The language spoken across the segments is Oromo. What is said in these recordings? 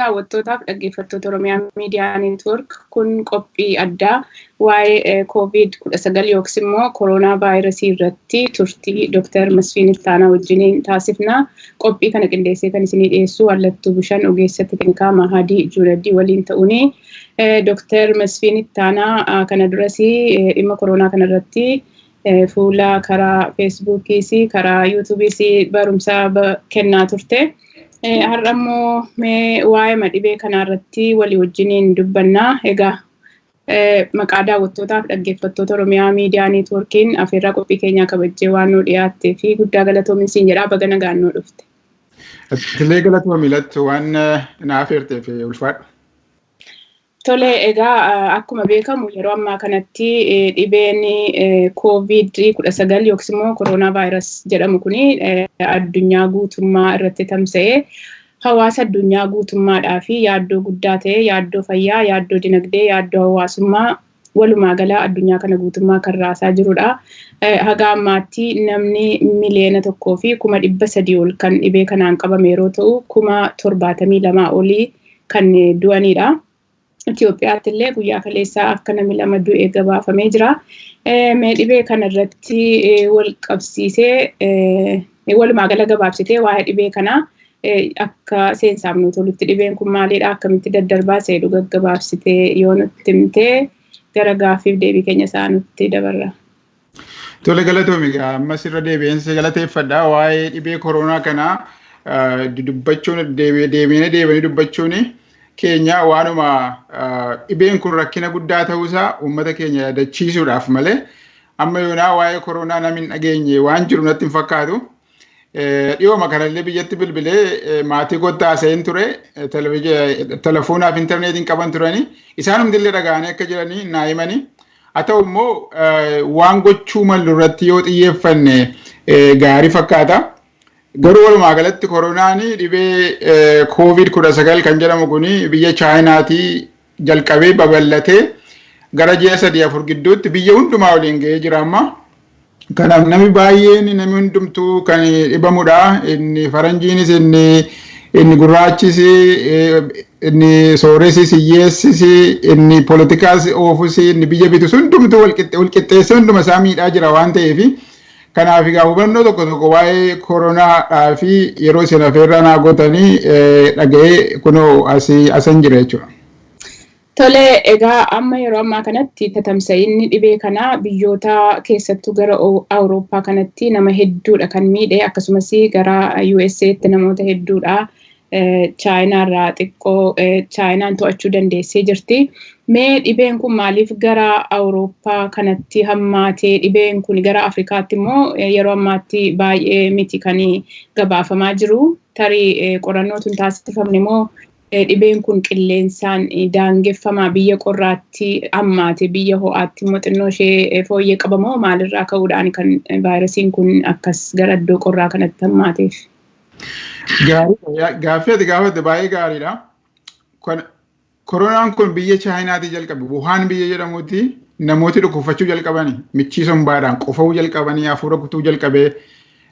Daawwattootaaf dhaggeeffattoota Oromiyaa Miidiyaa Neetwoork kun qophii addaa waa'ee COVID-19 yookiis immoo koronaa vaayirasii irratti turtii Dr. Masfiin Ittaanaa wajjiniin taasifna. Qophii kana qindeessee kan isinii dhiyeessu Allattuu Bishaan ogeessa teeknikaa Mahadii Juunaddii waliin ta'uuni. Dr. Masfiin Ittaanaa kana duras dhimma koronaa kanarratti fuula karaa feesbuukiis karaa yuutuubiis barumsa kennaa turte. Har'a immoo mee waa'ee dhibee kanarratti walii wajjiniin dubbannaa. Egaa maqaa daawwattootaaf dhaggeeffattoota Oromiyaa Miidiyaa Neetwoorkiin afeerraa qophii keenyaa kabajjee waan nu dhiyaattee fi guddaa galatoomi siin jedhaa, baga nagaan nu dhufte. Illee galatoomi Lattu, waan na afeerteef ulfaadhu. Tole, egaa akkuma beekamu yeroo ammaa kanatti dhibeen COVID-19 yookiis immoo koronaa vaayirasi jedhamu kuni addunyaa guutummaa irratti tamsa'ee hawaasa addunyaa guutummaadhaa fi yaaddoo guddaa ta'e, yaaddoo fayyaa, yaaddoo dinagdee, yaaddoo hawaasummaa, walumaa gala addunyaa kana guutummaa kan raasaa jirudha. Haga ammaatti namni 1,300,000 ol kan dhibee kanaan qabame yeroo ta'u, 72,000 olii kan du'anidha. Itoophiyaatti illee guyyaa kaleessaa akka namni 2 du'e gabaafamee jira. Mee dhibee kanarratti wal qabsiisee, walumaa gala gabaabsitee waa'ee dhibee kanaa akka seensaaf nu tolutti, dhibeen kun maalidha, akkamitti daddarbaa seedhu gaggabaabsitee yoo nutti himtee, gara gaaffiif deebii keenya isaa nutti dabarra. Tole, galatoomi. Ammas irra deebi'eensa galateeffadha. Waa'ee dhibee koronaa kanaa dubbachuun, deebinee deebanii dubbachuun keenya waanuma dhibeen kun rakkina guddaa ta'uusaa uummata keenya yaadachiisuudhaaf malee, amma yoonaa waa'ee koronaa namni hin dhageenye waan jiru natti hin fakkaatu. Dhiyooma kanallee biyyatti bilbilee maatii kootti haasa'een ture. Telefoonaa fi intarneetiin qaban turanii, isaan hundillee dhaga'anii akka jiranii naa himanii. Haa ta'u immoo waan gochuu mallu irratti yoo xiyyeeffanne gaarii fakkaata. Garuu walumaa galatti koronaan dhibee COVID-19 kan jedhamu kuni biyya Chaayinaatii jalqabee babal'atee gara ji'a 3-4 gidduutti biyya hundumaa waliin ga'ee jira amma. Kanaaf namni baay'een, namni hundumtuu kan dhibamudha. Inni faranjiinis, inni gurraachis, inni sooressis, hiyyeessis, inni poolitikaas oofus, inni biyya bitus, hundumtuu wal qixxeessee hunduma isaa miidhaa jira waan ta'eef, kanaaf egaa hubannoo tokko tokko waa'ee koronaadhaa fi yeroo isin afeerraa naa gootanii dhaga'ee kunoo asii asan jira jechuudha. Tole, egaa amma yeroo ammaa kanatti tatamsa'inni dhibee kanaa biyyoota keessattuu gara Awurooppaa kanatti nama hedduudha kan miidhe, akkasumas gara USA'tti namoota hedduudha. Chaayinaarraa xiqqoo Chaayinaan to'achuu dandeessee jirti. Mee dhibeen kun maaliif gara Awurooppaa kanatti hammaatee, dhibeen kun gara Afrikaatti immoo yeroo ammaatti baay'ee miti kan gabaafamaa jiru? Tarii qorannootu hin taasifamne moo, dhibeen kun qilleensaan daangeffamaa, biyya qorraatti hammaate, biyya ho'aatti immoo xinnoo ishee fooyyee qabamoo, maalirraa ka'uudhaan kan vaayirasiin kun akkas gara iddoo qorraa kanatti hammaateef? Gaariidha. Gaaffii ati gaafatte baay'ee gaariidha. Koronaan kun biyya Chaayinaatii jalqabe. Wuhaan biyya jedhamutti namooti dhukkubfachuu jalqabanii, michii sombaadhaan qufa'uu jalqabanii, hafuura kutuu jalqabee,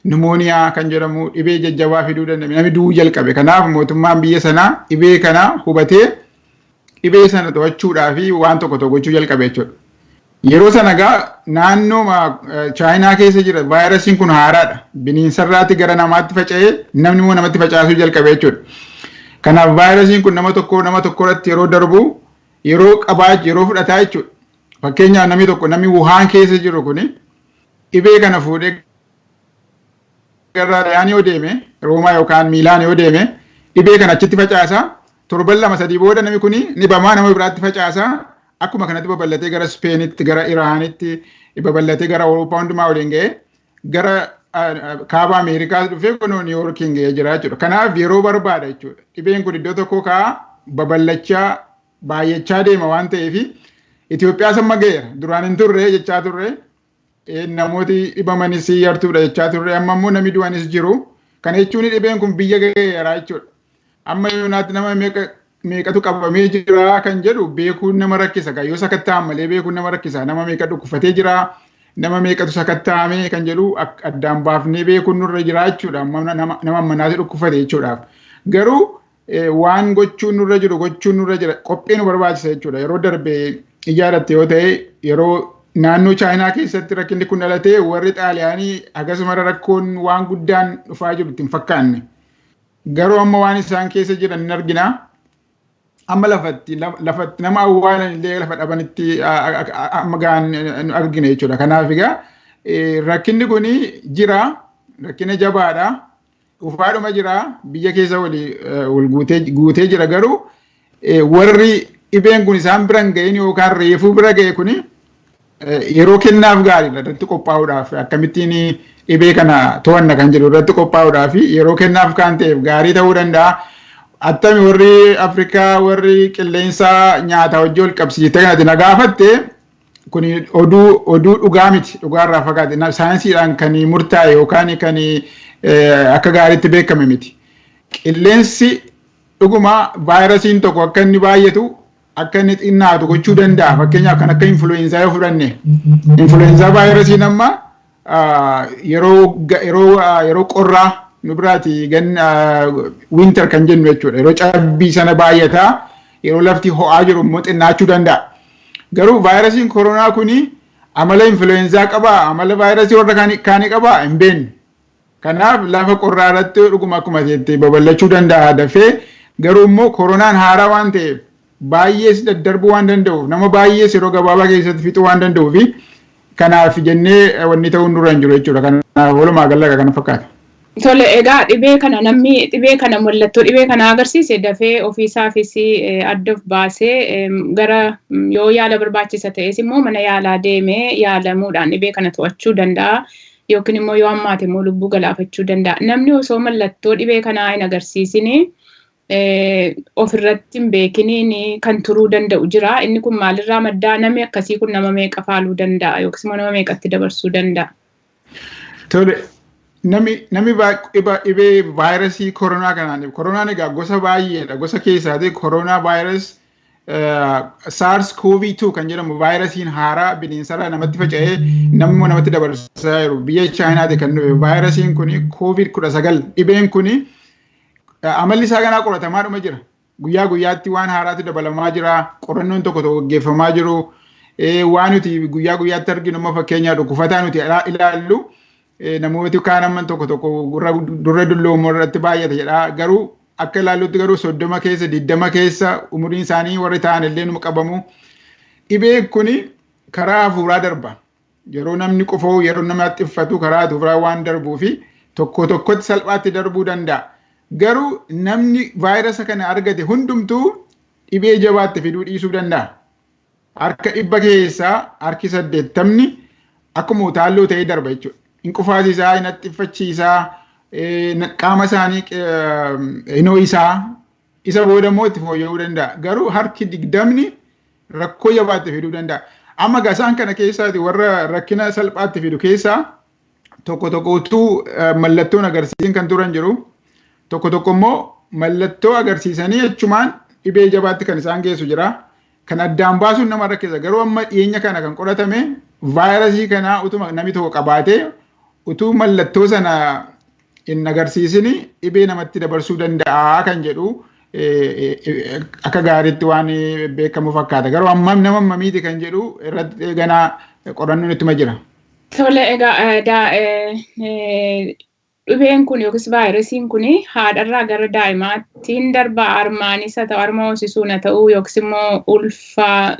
nimooniyaa kan jedhamu dhibee jajjabaa fiduu danda'e, namni du'uu jalqabe. Kanaaf mootummaan biyya sanaa dhibee kana hubatee dhibee sana to'achuudhaa fi waan tokko tokko gochuu jalqabe jechuudha. Yeroo sana egaa naannoo Chaayinaa keessa jira, vaayirasiin kun haaraadha. Bineensarraati gara namaatti faca'ee namni immoo namatti facaasuu jalqabe jechuudha. Kanaaf vaayirasiin kun nama tokko nama tokko irratti yeroo darbu yeroo qabaa, yeroo fudhataa jechuudha. Fakkeenyaaf namni tokko, namni Wuhaan keessa jiru kuni dhibee kana fuudhee gara Xaaliyaan yoo deeme, Roomaa yookaan Miilaan yoo deeme, dhibee kana achitti facaasa. Torban 2-3 booda namni kuni ni bamaa nama biraatti facaasa. Akkuma kanatti babal'atee gara Ispeenitti, gara Iraanitti babal'atee, gara Awurooppaa hundumaa waliin ga'ee, gara kaaba Ameerikaas dhufee kunoo Niiwoorkiin ga'ee jira jechuudha. Kanaaf yeroo barbaada jechuudha. Dhibeen kun iddoo tokko ka'a babal'achaa baay'achaa deema waan ta'eef Itoophiyaas amma ga'eera. Duraan hin turre jechaa turre. Namooti dhibamanis yartuudha jechaa turre. Amma immoo namni du'anis jiru. Kana jechuun dhibeen kun biyya ga'eera jechuudha. Amma yoonaatti nama meeqa meeqatu qabamee jira kan jedhu beekuun nama rakkisa. Yoo sakatta'an malee beekuun nama rakkisa. Nama meeqa dhukkubfatee jira, nama meeqatu sakatta'ame kan jedhu addaan baafnee beekuun nurra jira jechuudha. Nama ammanaatu dhukkubfate jechuudhaaf. Garuu waan gochuun nurra jiru gochuun nurra jira, qophii nu barbaachisa jechuudha. Yeroo darbe ijaarratte yoo ta'e, yeroo naannoo Chaayinaa keessatti rakkinni kun dhalatee, warri Xaaliyaanii akkasuma rakkoon waan guddaan dhufaa jiru itti hin fakkaanne. Garuu amma waan isaan keessa jiran hin argina. Amma lafatti lafatti nama awwaalan illee lafa dhabanitti amma gahan argina jechuudha. Kanaaf egaa rakkinni kun jira, rakkina jabaadha. Dhufaadhuma jira, biyya keessa wal guutee jira. Garuu warri dhibeen kun isaan bira hin gahin yookaan reefuu bira ga'e kuni yeroo kennaaf gaariidha irratti qophaa'uudhaaf, akkamittiin dhibee kana to'anna kan jedhu irratti qophaa'uudhaaf yeroo kennaaf kan ta'eef gaarii ta'uu danda'a. Attami warri Afrikaa warri qilleensa nyaata hojii wal qabsiiste kanatti na gaafatte, kun oduu dhugaa miti, dhugaarraa fagaate, saayinsiidhaan kan murtaa'e yookaan kan akka gaariitti beekame miti. Qilleensi dhuguma vaayirasiin tokko akka inni baay'atu, akka inni xinnaatu gochuu danda'a. Fakkeenyaaf kan akka influenza yoo fudhanne, influenza vaayirasiin amma yeroo qorraa nu biraati gan winter kan jennu jechuudha. Yeroo cabbii sana baay'ataa, yeroo lafti ho'aa jiru immoo xinnaachuu danda'a. Garuu vaayirasiin koronaa kuni amala influenza qabaa, amala vaayirasii warra kaanii qabaa, hin beeknu. Kanaaf lafa qorraa irratti dhuguma akkuma jette babal'achuu danda'a dafee. Garuu immoo koronaan haaraa waan ta'eef, baay'ees daddarbuu waan danda'uuf, nama baay'ees yeroo gabaabaa keessatti fixuu waan danda'uuf, kanaaf jennee wanni ta'uun dura hin jiru jechuudha. Kanaaf walumaa gala kana fakkaata. Tole, egaa dhibee kana namni dhibee kana mallattoo dhibee kana agarsiise dafee ofiisaafis adda of baasee gara yoo yaala barbaachisa ta'es immoo mana yaalaa deemee yaalamuudhaan dhibee kana to'achuu danda'a. Yookiin immoo yoo hammaate immoo lubbuu galaafachuu danda'a. Namni osoo mallattoo dhibee kanaa hin agarsiisin, ofirratti hin beekiniin kan turuu danda'u jira. Inni kun maalirraa maddaa? Namni akkasii kun nama meeqa faaluu danda'a yookiis immoo nama meeqatti dabarsuu danda'a? Tole, namni dhibee vaayirasii koronaa kanaan, koronaan egaa gosa baay'eedha. Gosa keessaati koronaa vaayirasi SARS CoV-2 kan jedhamu, vaayirasiin haaraa bineensarraa namatti faca'ee namni namatti dabarsaa jiru biyya Chaayinaati kan dhufe vaayirasiin kun COVID-19. Dhibeen kun amalli isaa kanaa qoratamaa dhuma jira. Guyyaa guyyaatti waan haaraatu dabalamaa jira. Qorannoon tokko tokko gaggeeffamaa jiru. Waan nuti guyyaa guyyaatti arginu amma fakkeenyaaf dhukkufataa nuti ilaallu, namooti kaan amman tokko tokko dura dulloomoo irratti baay'ata jedha. Garuu akka ilaallutti garuu 30 keessa, 20 keessa umuriin isaanii warri ta'an illee numa qabamu. Dhibeen kuni karaa hafuuraa darba. Yeroo namni qufa'u, yeroo nama xiffatu karaa hafuuraa waan darbuu fi tokko tokkotti salphaatti darbuu danda'a. Garuu namni vaayirasa kana argate hundumtuu dhibee jabaatti fiduu dhiisuu danda'a. Harka 100 keessaa harki 80ni akkuma utaalloo ta'ee darba jechuudha. Hin qufaasisaa, hin haxxiffachiisaa, qaama isaanii hin ho'isaa, isa booda immoo itti fooyya'uu danda'a. Garuu harki 20ni rakkoo jabaatti fiduu danda'a. Amma gasaan kana keessaati warra rakkina salphaatti fidu keessaa tokko tokko utuu mallattoon agarsiisin kan turan jiru. Tokko tokko immoo mallattoo agarsiisanii jechumaan dhibee jabaatti kan isaan geessu jira. Kan addaan baasuun nama rakkisa. Garuu amma dhiyeenya kana kan qoratame vaayirasii kana utuma namni tokko qabaatee utuu mallattoo sana hin agarsiisin dhibee namatti dabarsuu danda'a kan jedhu akka gaariitti waan beekamu fakkaata. Garuu ammam nama ammamiiti kan jedhu irratti ganaa qorannoon ittuma jira. Tole, egaa dhibeen kun yookiis vaayirasiin kun haadharraa gara daa'imaatti hin darbaa? Harmaanis haa ta'u, harma hoosisuun haa ta'u, yookiis immoo ulfaa,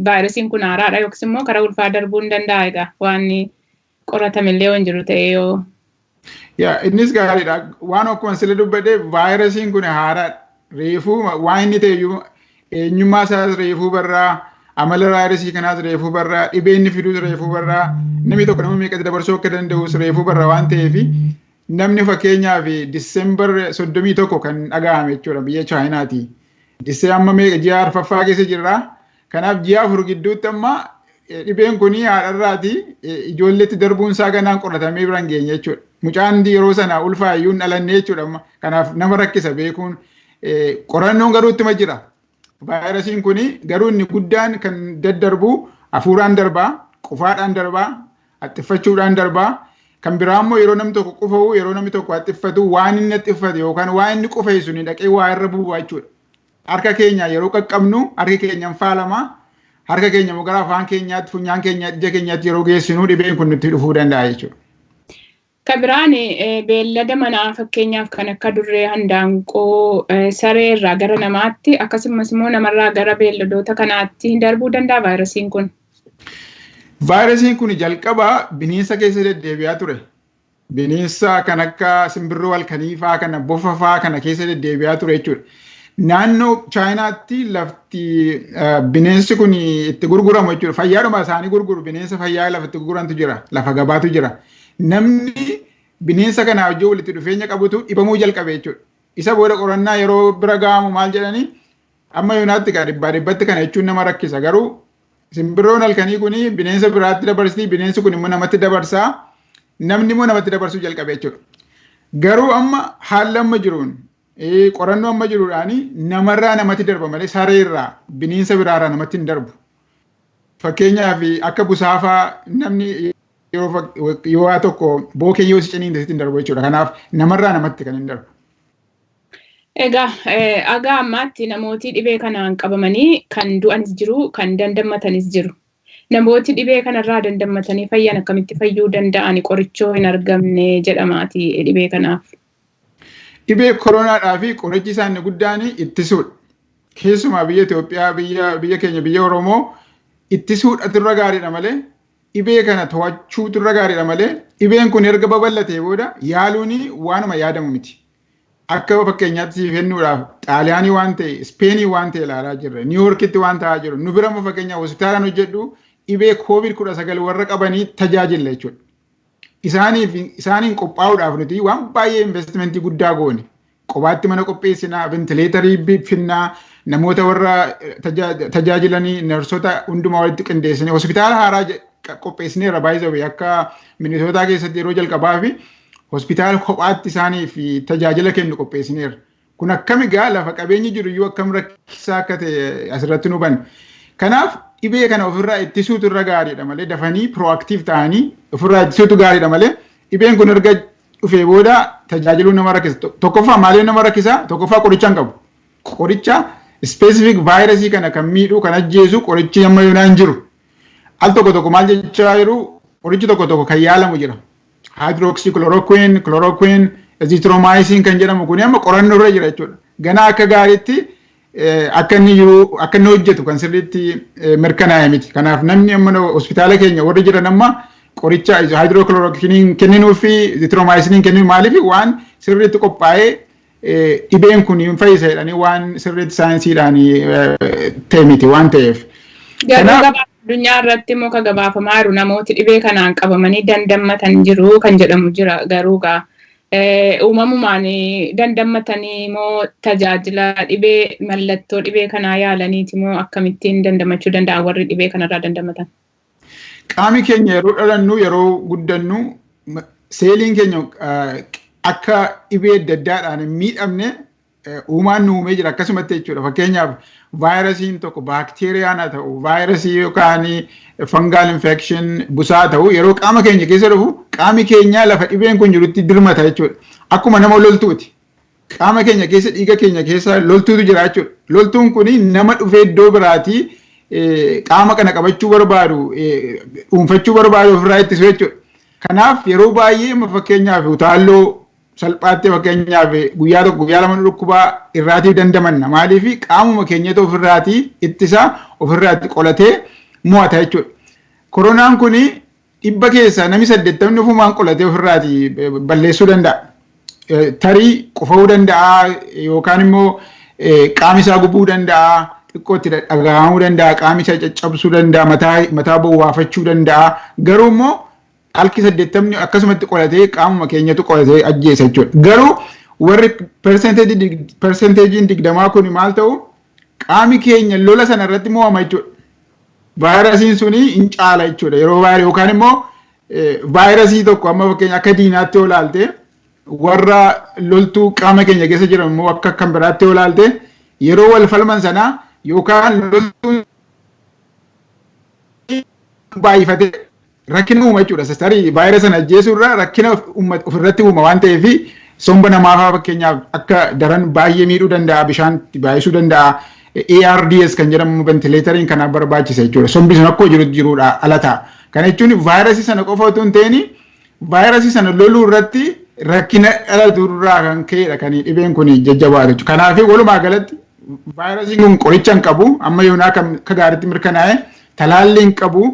vaayirasiin kun haaraadha, yookiis immoo karaa ulfaa darbuu hin danda'a egaa waan qoratamillee waan jiru ta'e yoo. Yaa, innis gaariidha. Waan akkuma sila dubbadhe, vaayirasiin kun haaraadha. Reefuu waan inni ta'e eenyummaa isaas reefuu barraa, amala vaayirasii kanaas reefuu barraa, dhibee inni fiduus reefuu barraa, namni tokko nama meeqatti dabarsuu akka danda'us reefuu barraa waan ta'eef, namni fakkeenyaaf Diseembar 31 kan dhaga'ame jechuudha biyya Chaayinaati. Disee amma meeqa, ji'a arfaffaa keessa jirra. Kanaaf ji'a 4 gidduutti amma dhibeen kun haadharraati ijoolleetti darbuun isaa ganaan qoratamee bira hin geenye jechuudha. Mucaan yeroo sana ulfaayyuu hin dhalanne jechuudha. Kanaaf nama rakkisa beekuun, qorannoon garuu ittuma jira. Vaayirasiin kun garuu inni guddaan kan daddarbu hafuuraan darbaa, qufaadhaan darbaa, haxxiffachuudhaan darbaa. Kan biraa immoo yeroo namni tokko qufa'u, yeroo namni tokko haxxiffatu, waan inni haxxiffate yookaan waan inni qufeessu ni dhaqee waa irra bu'u jechuudha. Harka keenya yeroo qaqqabnu harki keenya hin faalama. Harka keenya immoo gara afaan keenyaatti, funyaan keenyaatti, ija keenyaatti yeroo geessinu dhibeen kun nutti dhufuu danda'a jechuudha. Kan biraan beellada manaa, fakkeenyaaf kan akka adurree, handaanqoo, saree irraa gara namaatti, akkasumas immoo namarraa gara beelladoota kanaatti darbuu danda'a vaayirasiin kun? Vaayirasiin kun jalqaba bineensa keessa deddeebi'aa ture. Bineensa kan akka simbirroo halkanii fa'aa kana, bofa fa'aa kana keessa deddeebi'aa ture jechuudha. Naannoo Chaayinaatti lafti bineensi kun itti gurguramu jechuudha. Fayyaadhuma isaanii gurguru, bineensa fayyaa lafa itti gurgurantu jira. Lafa gabaatu jira. Namni bineensa kanaa wajjin walitti dhufeenya qabutu dhibamuu jalqabe jechuudha. Isa booda qorannaa yeroo bira ga'amu maal jedhanii, amma yoonaatti kan dhibbaa dhibbatti kana jechuun nama rakkisa, garuu simbirroon halkanii kun bineensa biraatti dabarsiti, bineensi kun immoo namatti dabarsaa, namni immoo namatti dabarsuu jalqabe jechuudha. Garuu amma haalli amma jiruun, qorannoo amma jiruudhaan, namarraa namatti darba malee sareerraa, bineensa biraarraa namatti hin darbu. Fakkeenyaaf akka busaafaa namni yeroo waa tokko bookee yoo si ciniinte sitti hin darbu jechuudha. Kanaaf namarraa namatti kan hin darbu. Egaa haga ammaatti namooti dhibee kanaan qabamanii kan du'anis jiru, kan dandammatanis jiru. Namooti dhibee kanarraa dandammatanii fayyan akkamitti fayyuu danda'an, qorichoo hin argamne jedhamaati dhibee kanaaf? Dhibee koronaadhaa fi qorichi isaa inni guddaan ittisuudha. Keessumaa biyya Itoophiyaa, biyya keenya, biyya Oromoo, ittisuudhatu irra gaariidha malee, dhibee kana to'achuutu irra gaariidha malee, dhibeen kun erga babal'atee booda yaaluun waanuma yaadamu miti. Akka fakkeenyaatti siif kennuudhaaf Xaaliyaanii waan ta'e, Ispeenii waan ta'e ilaalaa jirra. Niiwoorkitti waan ta'aa jiru. Nu bira immoo fakkeenyaaf hospitaalaan hojjedhu dhibee COVID 19 warra qabanii tajaajilla jechuudha. Isaaniif isaaniin qophaa'uudhaaf nuti waan baay'ee investimentii guddaa goone. Qobaatti mana qopheessinaa, ventileetarii finnaa, namoota warra tajaajilanii, narsota hundumaa walitti qindeessine hospitaala haaraa qopheessineerra. Baay'ee akka Minisootaa keessatti yeroo jalqabaa fi hospitaala kophaatti isaaniif tajaajila kennu qopheessineerra. Kun akkami gaa lafa qabeenyi jiru iyyuu akkam rakkisaa akka ta'e asirratti nu hubanna. Kanaaf dhibee kana ofirraa ittisuutu irra gaariidha malee, dafanii proactive ta'anii ofirraa ittisuutu gaariidha malee, dhibeen kun erga dhufee booda tajaajiluu nama rakkisa. Tokkoffaa maaliif nama rakkisa? Tokkoffaa qoricha hin qabu. Qoricha specific vaayirasii kana kan miidhu, kan ajjeesu qorichi amma yoonaa hin jiru. Al tokko tokko maal jechaa jiru, qorichi tokko tokko kan yaalamu jira. Hydroxychloroquine, chloroquine, azithromycin kan jedhamu kun amma qorannoo irra jira jechuudha. Ganaa akka gaariitti akka inni jiru, akka inni hojjetu kan sirriitti mirkanaa'e miti. Kanaaf namni amma hospitaala keenya warri jiran amma qoricha hydroxychloroquine kenninuu fi azithromycin kenninu maaliif, waan sirriitti qophaa'ee dhibeen kun hin fayyisa jedhanii waan sirriitti saayinsiidhaan ta'e miti waan ta'eef. Garuu gabaa addunyaa irratti immoo kan gabaafamaa jiru namooti dhibee kanaan qabamanii dandammatan jiru kan jedhamu jira. Garuu gaa uumamumaan dandammatanii moo, tajaajila dhibee mallattoo dhibee kanaa yaalaniiti moo, akkamittiin dandamachuu danda'an warri dhibee kanarraa dandammatan? Qaami keenya yeroo dhalannu, yeroo guddannu, seeliin keenya akka dhibee adda addaadhaan hin miidhamne uumaan nu uumee jira akkasumatti jechuudha. Fakkeenyaaf vaayirasiin tokko, baakteeriyaan haa ta'u, vaayirasii yookaan fungal infection, busaa ta'u, yeroo qaama keenya keessa dhufu qaami keenya lafa dhibeen kun jirutti dirmata jechuudha. Akkuma nama loltuuti. Qaama keenya keessa, dhiiga keenya keessa loltuutu jira jechuudha. Loltuun kun nama dhufee iddoo biraatii qaama kana qabachuu barbaadu, dhuunfachuu barbaadu ofirraa ittisu jechuudha. Kanaaf yeroo baay'ee amma fakkeenyaaf utaalloo salphaatti, fakkeenyaaf guyyaa tokko, guyyaa 2 dhukkubaa irraatii dandamanna. Maaliif? Qaamuma keenyatu ofirraatii ittisa, ofirraatti qolatee mo'ata jechuudha. Koronaan kun 100 keessaa namni 80ni ofumaan qolatee ofirraatii balleessuu danda'a. Tarii qufa'uu danda'a yookaan immoo qaami isaa gubuu danda'a, xiqqoo itti dhaga'amuu danda'a, qaami isaa caccabsuu danda'a, mataa bowwaafachuu danda'a. Garuu immoo halki 80ni akkasumatti qolatee, qaamuma keenyatu qolatee ajjeesa jechuudha. Garuu warri persenteejiin 20 kun maal ta'u, qaami keenya lola sana irratti mo'ama jechuudha. Vaayirasiin suni hin caala jechuudha. Yeroo baay'ee yookaan immoo vaayirasii tokko amma fakkeenya akka diinaatti yoo ilaalte, warra loltuu qaama keenya keessa jiran immoo akka kan biraatti yoo ilaalte, yeroo wal falman sana yookaan loltuun baay'ifatee Rakkina uuma jechuudha. Tarii vaayirasii sana ajjeesuu irraa rakkina ofirratti uuma waan ta'eef, somba namaafaa fakkeenyaaf akka daran baay'ee miidhuu danda'a, bishaan baay'isuu danda'a. ARDS kan jedhamu ventileeteriin kanaaf barbaachisa jechuudha. Sombi sun akkuma jirutti jiruudha ala ta'a. Kana jechuun vaayirasii sana qofa otoo hin ta'in vaayirasii sana loluu irratti rakkina dhalatu irraa kan ka'edha kan dhibeen kun jajjabaatu jechuudha. Kanaaf walumaa galatti vaayirasiin kun qoricha hin qabu, amma yoonaa akka gaariitti mirkanaa'e talaallii hin qabu.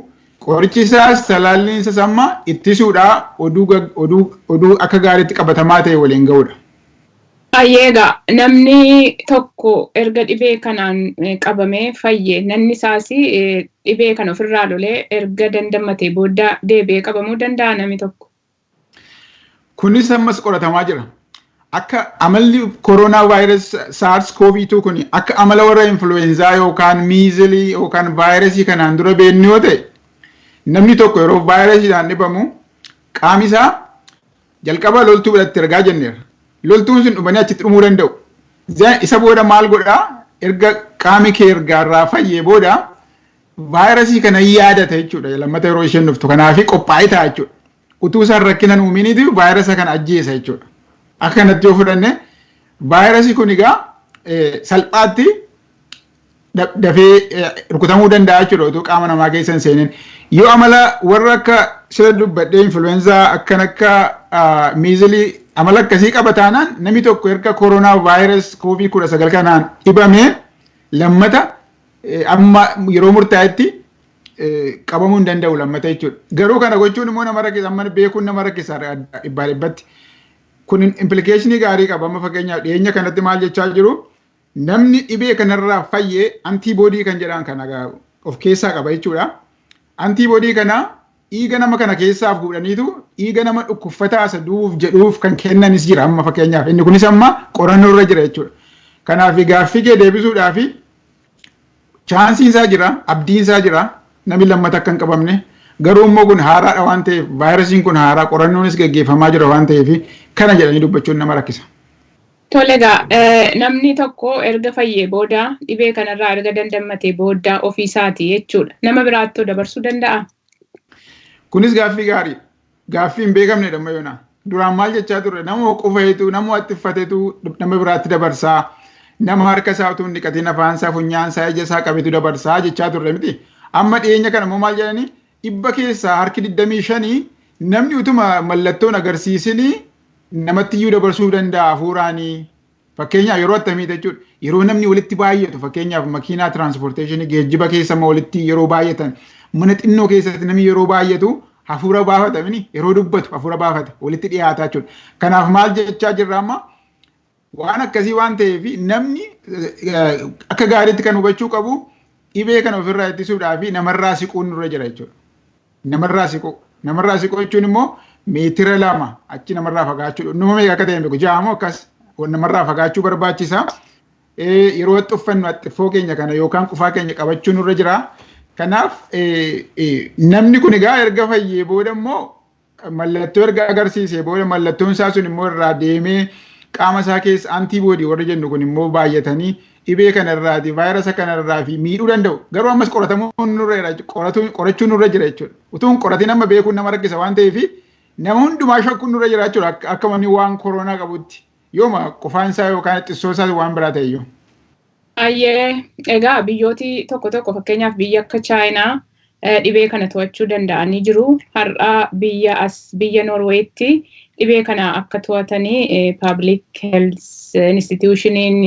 Qorichi isaas talaalliin isaas amma ittisuudha, oduu akka gaariitti qabatamaa ta'e waliin ga'uudha. Egaa namni tokko erga dhibee kanaan qabamee fayye, namni isaas dhibee kana ofirraa lolee erga dandammatee booda deebi'ee qabamuu danda'a namni tokko? Kunis ammas qoratamaa jira. Akka amalli koronaa vaayirasii SARS CoV-2 kun akka amala warra influenzaa yookaan miizilii yookaan vaayirasii kanaan dura beeknu yoo ta'e, namni tokko yeroo vaayirasiidhaan dhibamu qaami isaa jalqaba loltuu biratti ergaa jenneera. Loltuun sun dhumanii achitti dhumuu danda'u. Isa booda maal godhaa? Erga qaami kee ergaarraa fayyee booda vaayirasii kana yaadata jechuudha. Lammata yeroo isheen dhuftu kanaaf qophaa'ee ta'a jechuudha. Utuu isaan rakkina uuminiiti vaayirasa kana ajjeesa jechuudha. Akka kanatti yoo fudhanne, vaayirasii kun egaa salphaatti dafee rukutamuu danda'a jechuudha utuu qaama namaa keessa hin seenin. Yoo amala warra akka sila dubbadhee influenzaa akkan akka miizilii amala akkasii qaba taanaan, namni tokko erga koronaa vaayirasii koovid 19 kanaan dhibamee lammata amma yeroo murtaa'etti qabamuu hin danda'u lammata jechuudha. Garuu kana gochuun immoo nama rakkisa, amma beekuun nama rakkisa dhibbaa dhibbatti. Kun implication gaarii qaba. Amma fakkeenyaaf dhiyeenya kanatti maal jechaa jiru? Namni dhibee kanarraa fayyee antiboodii kan jedhan kana of keessaa qaba jechuudha. Antiboodii kana dhiiga nama kana keessaa fuudhaniitu dhiiga nama dhukkubfataa isa du'uuf jedhuuf kan kennanis jira amma fakkeenyaaf. Inni kunis amma qorannoo irra jira jechuudha. Kanaaf gaaffii kee deebisuudhaaf, chaansiin isaa jira, abdiin isaa jira, namni lammata akka hin qabamne. Garuu immoo kun haaraadha waan ta'eef, vaayirasiin kun haaraa, qorannoonis gaggeeffamaa jira waan ta'eef, kana jedhanii dubbachuun nama rakkisa. Tole, egaa namni tokko erga fayyee booda, dhibee kanarraa erga dandammatee booda ofiisaati jechuudha. Nama biraatti dabarsuu danda'a? Kunis gaaffii gaarii. Gaaffii hin beekamnedha amma yoona. Duraan maal jechaa turre? Nama qufeetu, nama waxxiffateetu nama biraatti dabarsaa. Nama harka isaa utuu hin dhiqatiin afaan isaa, funyaan isaa, ija isaa qabetu dabarsaa jechaa turre miti. Amma dhiyeenya kana immoo maal jedhanii? 25% namni utuma mallattoon agarsiisinii namatti iyyuu dabarsuu danda'a hafuuraanii. Fakkeenyaaf yeroo attamii jechuudha? Yeroo namni walitti baay'atu, fakkeenyaaf makiinaa transportation, geejjiba keessa walitti yeroo baay'atan, mana xinnoo keessatti namni yeroo baay'atu hafuura baafata mini, yeroo dubbatu hafuura baafata, walitti dhiyaataa jechuudha. Kanaaf maal jechaa jirra amma? Waan akkasii waan ta'eef, namni akka gaariitti kan hubachuu qabu, dhibee kana ofirraa ittisuudhaa fi namarraa siquun nurra jira jechuudha. Namarraa siquu. Namarraa siquu jechuun immoo meetira 2 achi namarraa fagaachuu. Numa meeqa akka ta'e hin beeku. Ja'amoo akkas namarraa fagaachuu barbaachisa. Yeroo uffannu haxxiffoo keenya kana yookaan qufaa keenya qabachuu nurra jira. Kanaaf namni kun egaa erga fayyee booda immoo, mallattoo erga agarsiisee booda, mallattoon isaa sun immoo irraa deemee qaama isaa keessa antiboodii warri jennu kun immoo baay'atanii dhibee kanarraati vaayirasa kanarraa fi miidhuu danda'u. Garuu ammas qoratamuu nurra jira, qorachuun nurra jira jechuudha. Utuu hin qoratin amma beekuun nama rakkisa waan ta'eef, nama hundumaa shakkuun nurra jira jechuudha, akka namni waan koronaa qabutti. Yooma qofaan isaa yookaan xiqqoo isaa waan biraa ta'e iyyuu. Baay'ee egaa biyyooti tokko tokko, fakkeenyaaf biyya akka Chaayinaa, dhibee kana to'achuu danda'anii jiru. Har'a biyya as biyya Noorweetti dhibee kana akka to'atanii public health institutioniin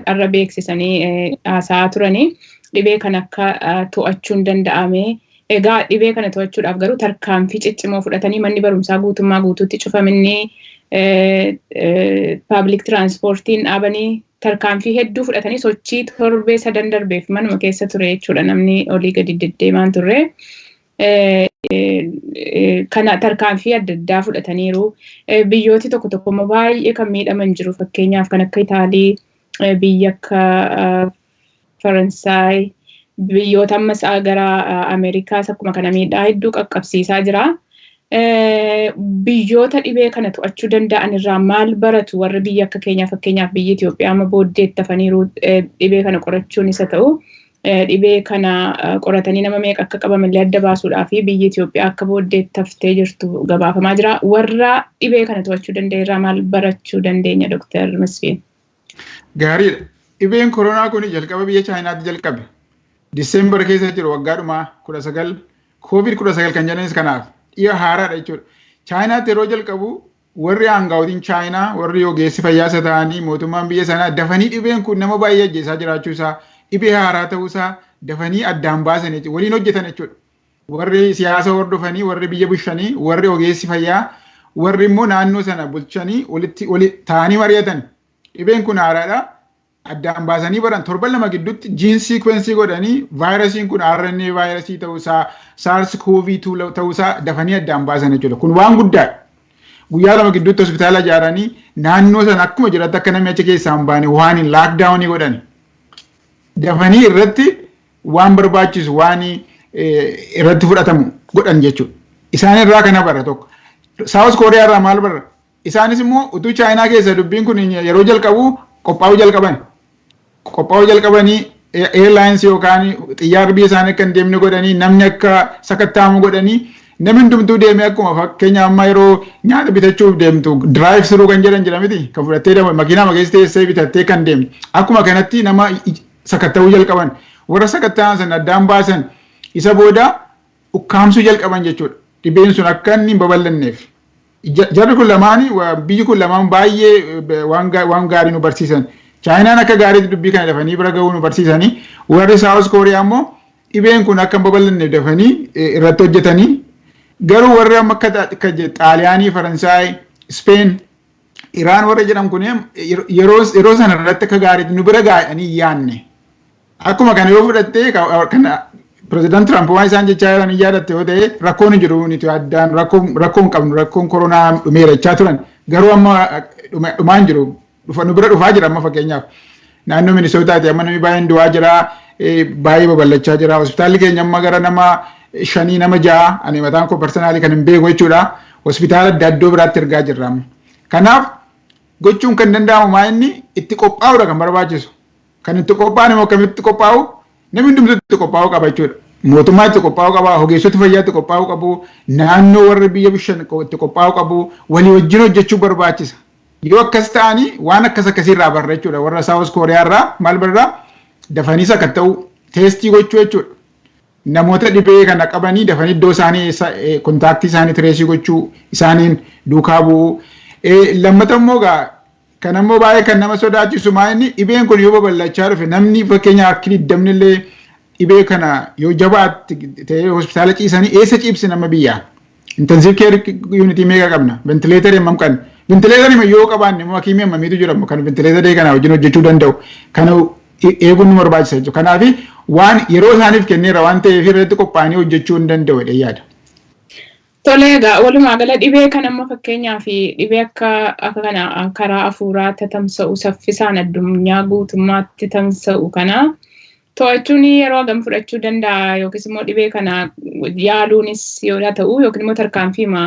har'a beeksisanii haasa'aa turanii, dhibee kana akka to'achuun danda'ame. Egaa dhibee kana to'achuudhaaf garuu tarkaanfii ciccimoo fudhatanii, manni barumsaa guutummaa guutuutti cufaminni, public transportiin dhaabanii, tarkaanfii hedduu fudhatanii, sochii torbee sadan darbeef manuma keessa ture jechuudha, namni olii gadi deddeemaan turre. Kana tarkaanfii adda addaa fudhataniiru. Biyyooti tokko tokko immoo baay'ee kan miidhaman jiru. Fakkeenyaaf kan akka Itaalii, biyya akka Faransaay, biyyoota ammas gara Ameerikaas akkuma kana miidhaa hedduu qaqqabsiisaa jira. Biyyoota dhibee kana to'achuu danda'an irraa maal baratu warri biyya akka keenyaa? Fakkeenyaaf biyyi Itoophiyaa amma booddeetti hafaniiru, dhibee kana qorachuun isa ta'u. Dhibee kana qoratanii nama meeqa akka qabamallee adda baasuudhaa fi biyyi Itoophiyaa akka booddeetti haftee jirtu gabaafamaa jira. Warra dhibee kana to'achuu danda'e maal barachuu dandeenya, Dooktar Masfiin? Gaariidha. Dhibeen koronaa kun jalqaba biyya Chaayinaatti jalqabe. Diseembar keessa jiru waggaadhumaa 19, Koovid 19 kan jedhanis kanaaf dhiya haaraadha jechuudha. Chaayinaatti yeroo jalqabu warri aangawotiin Chaayinaa, warri ogeessi fayyaa ta'anii mootummaan biyya sanaa dafanii dhibeen kun nama baay'ee ajjeesaa jiraachuu isaa, dhibee haaraa ta'uu isaa dafanii addaan baasan, waliin hojjetan jechuudha. Warri siyaasa hordofanii, warri biyya bulchanii, warri ogeessi fayyaa, warri immoo naannoo sana bulchanii walitti ta'anii mari'atan. Dhibeen kun haaraadha. Addaan baasanii baran. Torban 2 gidduutti gene sequence godhanii vaayirasiin kun RNA vaayirasii ta'uusaa, SARS CoV-2 ta'uusaa dafanii addaan baasan jechuudha. Kun waan guddaadha. Guyyaa 2 gidduutti hospitaala ijaaranii naannoo sana akkuma jiratti akka namni achi keessaa hin baane waan hin lockdown godhan. Dafanii irratti waan barbaachisu waan irratti fudhatamu godhan jechuudha. Isaan irraa kana bara tokko. South Kooriyaa irraa maal barra? Isaanis immoo utuu Chaayinaa keessa dubbiin kun yeroo jalqabu qophaa'uu jalqaban. Qophaa'uu jalqabanii airlines yookaan xiyyaarri biyya isaanii akka hin deemne godhanii, namni akka sakatta'amu godhanii, namni hundumtuu deemee akkuma fakkeenya amma yeroo nyaata bitachuuf deemtu drive through kan jedhan jira miti, kan fudhattee deemu, makiinaa keessa teessee bitattee kan deemtu, akkuma kanatti nama sakatta'uu jalqaban. Warra sakatta'an sana addaan baasan. Isa booda ukkaamsuu jalqaban jechuudha, dhibeen sun akka inni hin babal'anneef. Jarri kun lamaanii, biyyi kun lamaan baay'ee waan gaarii nu barsiisan. Chaayinaan akka gaariitti dubbii kana dafanii bira gahuu nu barsiisanii, warri South Kooriyaa immoo dhibeen kun akka hin babal'anneef dafanii irratti hojjetanii. Garuu warri amma akka Xaaliyaanii, Faransaay, Speen, Iraan warra jedhan kun yeroo sana irratti akka gaariitti nu bira gaa'anii yaanne. Akkuma kana yoo fudhattee kana Pireezidaant Tiraamp waan isaan jechaa jiran hin yaadatte yoo ta'e, rakkoon hin jiru, nuti addaan rakkoo hin qabnu, rakkoon koronaa dhumeera jechaa turan. Garuu amma dhumaa hin jiru, nu bira dhufaa jira. Amma fakkeenyaaf naannoo Minisootaati amma namni baay'een du'aa jira, baay'ee babal'achaa jira. Hospitaalli keenya amma gara nama shanii, nama ja'a, ani mataan koo personally kan hin beeku jechuudha, hospitaala adda addoo biraatti ergaa jirra. Kanaaf gochuun kan danda'amu maa inni itti qophaa'uudha kan barbaachisu. Kan itti qophaa'an immoo akkamitti qophaa'u? Namni hundumtuu itti qophaa'uu qaba jechuudha. Mootummaa itti qophaa'uu qaba, ogeessota fayyaa itti qophaa'uu qabu, naannoo warri biyya bishaan itti qophaa'uu qabu, walii wajjin hojjechuu barbaachisa. Yoo akkas ta'anii waan akkas akkasiirraa barra jechuudha. Warra South Kooriyaa irraa maal barraa? Dafanii sakatta'uu, test gochuu jechuudha. Namoota dhibee kana qabanii dafanii iddoo isaanii, contact isaanii trace gochuu, isaaniin duukaa bu'uu. Lammata immoo gaa kan ammoo baay'ee kan nama sodaachisu maa inni dhibeen kun yoo babal'achaa dhufe, namni fakkeenya harki 20 illee dhibee kana yoo jabaatti ta'ee hospitaala ciisanii eessa ciibsi nama biyyaa? Intensive care unit meeqa qabna? Ventilator hammam qabna? Ventilator yoo qabaanne immoo hakiimii hammamiitu jira kan ventilator kana wajjin hojjechuu danda'u? Kana eeguun nu barbaachisa jechuudha. Kanaaf waan yeroo isaaniif kenneera waan ta'eef irratti qophaa'anii hojjechuu hin danda'u jedhee yaada. Tole, egaa walumaa gala dhibee kan amma fakkeenyaaf dhibee akka kana karaa hafuuraa tatamsa'u, saffisaan addunyaa guutummaatti tamsa'u kana to'achuun yeroo hagam fudhachuu danda'a, yookiis immoo dhibee kana yaaluunis yoo ta'u, yookiin immoo tarkaanfiima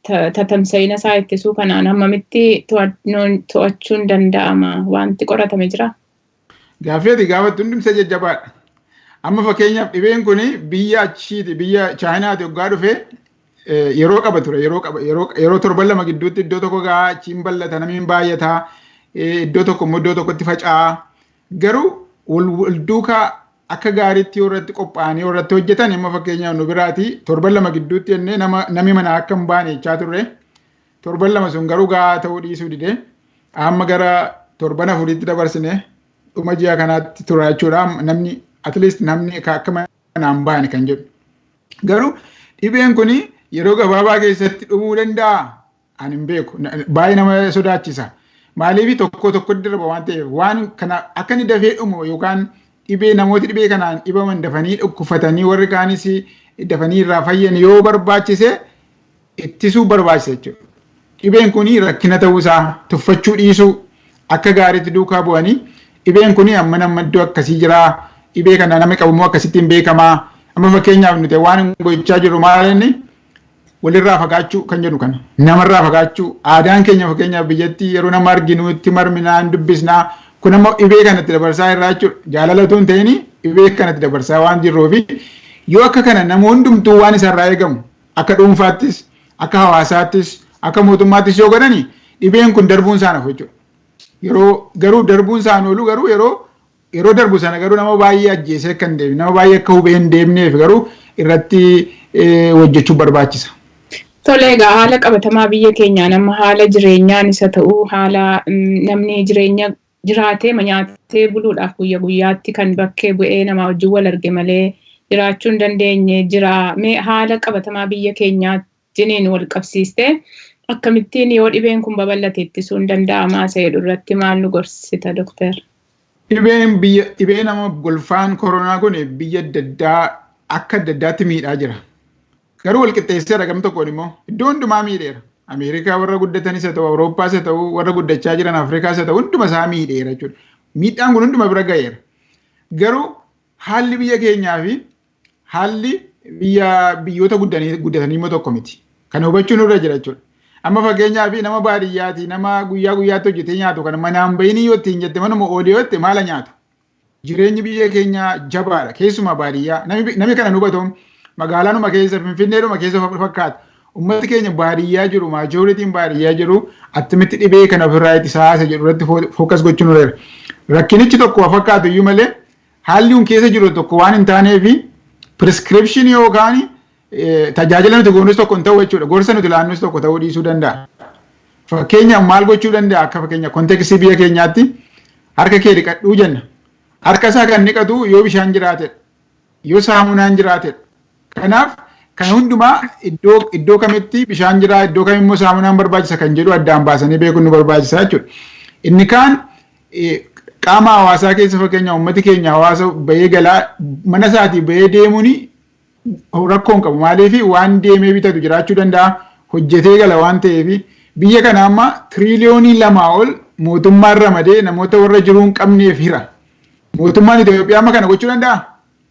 tatamsa'ina isaa ittisuu kanaan hammamitti to'achuun danda'ama, wanti qoratame jira? Gaaffii ati gaafattu hundumsa jajjabaadha. Amma fakkeenyaaf dhibeen kun biyya achiiti, biyya Chaayinaati hoggaa dhufe yeroo qaba ture, yeroo qaba, yeroo torban 2 gidduutti iddoo tokko gahaa, achiin bal'ata, namni hin baay'ata, iddoo tokko immoo iddoo tokkotti faca'a. Garuu wal duukaa akka gaariitti yoo irratti qophaa'anii yoo irratti hojjetan, amma fakkeenyaaf nu biraati torban 2 gidduutti jennee nama namni manaa akka hin baane jechaa turre. Torban 2 sun garuu gahaa ta'uu dhiisuu dide. Amma gara torban 4tti dabarsine, dhuma ji'a kanaatti tura jechuudha. Namni at least namni akka manaa hin baane kan jedhu. Garuu dhibeen kun yeroo gabaabaa keessatti dhumuu danda'a? Ani hin beeku. Baay'ee nama sodaachisa. Maaliif? Tokko tokko darba waan ta'eef, waan kana akka inni dafee dhumu yookaan dhibee namooti dhibee kanaan dhibaman dafanii dhukkufatanii warri kaanis dafanii irraa fayyan yoo barbaachise ittisuu barbaachisa jechuudha. Dhibeen kun rakkina ta'uusaa tuffachuu dhiisuu, akka gaariitti duukaa bu'anii dhibeen kun amma nama iddoo akkasii jira, dhibee kana namni qabu immoo akkasittiin beekamaa. Amma fakkeenyaaf nuti waan gochaa jirru maal inni walirraa fagaachuu kan jedhu kana, namarraa fagaachuu. Aadaan keenya fakkeenyaaf biyyatti yeroo nama arginu itti marminaa, hin dubbisnaa. Kun ammoo dhibee kanatti dabarsaa irraa jechuudha. Jaalala otoo hin ta'in dhibee kanatti dabarsaa waan jirruufi yoo akka kana nama hundumtuu waan isarraa eegamu akka dhuunfaattis, akka hawaasaattis, akka mootummaattis yoo godhani dhibeen kun darbuun isaan hafu jechuudha. Yeroo garuu darbuun isaan oolu garuu yeroo darbu sana garuu nama baay'ee ajjeesee akka hin deemne, nama baay'ee akka hubee hin deemneef garuu irratti hojjechuun barbaachisa. Tole, egaa haala qabatamaa biyya keenyaa nama haala jireenyaan isa ta'uu, haala namni jireenya jiraatee nyaatee buluudhaaf guyya guyyaatti kan bakkee bu'ee namaa wajjin wal arge malee jiraachuu hin dandeenye jira. Mee haala qabatamaa biyya keenyaa wajjiniin wal qabsiistee akkamittiin yoo dhibeen kun babal'ate ittisuun danda'amaa isa jedhu irratti maal nu gorsita, Doktar? Dhibeen biyya dhibee nama golfaan koronaa kun biyya adda addaa akka adda addaatti miidhaa jira. Garuu wal qixxeesseera, gam tokkoon immoo iddoo hundumaa miidheera. Ameerikaa warra guddatanis haa ta'u, Awurooppaas haa ta'u, warra guddachaa jiran Afrikaas haa ta'u, hunduma isaa miidheera jechuudha. Miidhaan kun hunduma bira ga'eera. Garuu haalli biyya keenyaa fi haalli biyyoota guddatanii immoo tokko miti. Kana hubachuun nurra jira jechuudha. Amma fakkeenyaaf nama baadiyyaati, nama guyyaa guyyaatti hojjetee nyaatu kana manaan bahini yoo ittiin jette, manuma oolee yoo jette, maala nyaatu? Jireenyi biyya keenyaa jabaadha, keessumaa baadiyyaa. Namni kana hubatu magaalaanuma keessa, Finfinneedhuma keessa fakkaata. Ummati keenya baadiyyaa jiru, majorityn baadiyyaa jiru, attamitti dhibee kana ofirraa ittisaa isa jedhu irratti focus gochuun nurra jira. Rakkinichi tokko fakkaatu iyyuu malee haalli kun keessa jiru tokko waan hin taaneefi prescription yookaan tajaajila nuti goonus tokko hin ta'u jechuudha. Gorsa nuti laannus tokko ta'uu dhiisuu danda'a. Fakkeenyaaf maal gochuu danda'a? Akka fakkeenya contextii biyya keenyaatti harka kee dhiqadhuu jenna. Harka isaa kan dhiqatu yoo bishaan jiraatedha. Yoo saamunaan jiraatedha. Kanaaf kan hundumaa iddoo kamitti bishaan jira, iddoo kam immoo saamunaan barbaachisa kan jedhu addaan baasanii beekuun nu barbaachisa jechuudha. Inni kaan qaama hawaasaa keessa, fakkeenya uummati keenya hawaasa bahee galaa, mana isaatii bahee deemuun rakkoo hin qabu. Maaliif? Waan deemee bitatu jiraachuu danda'a, hojjetee gala waan ta'eef. Biyya kana amma 2 tiriiliyoonii ol mootummaan ramadee namoota warra jiruu hin qabneef hira. Mootummaan Itoophiyaa amma kana gochuu danda'a?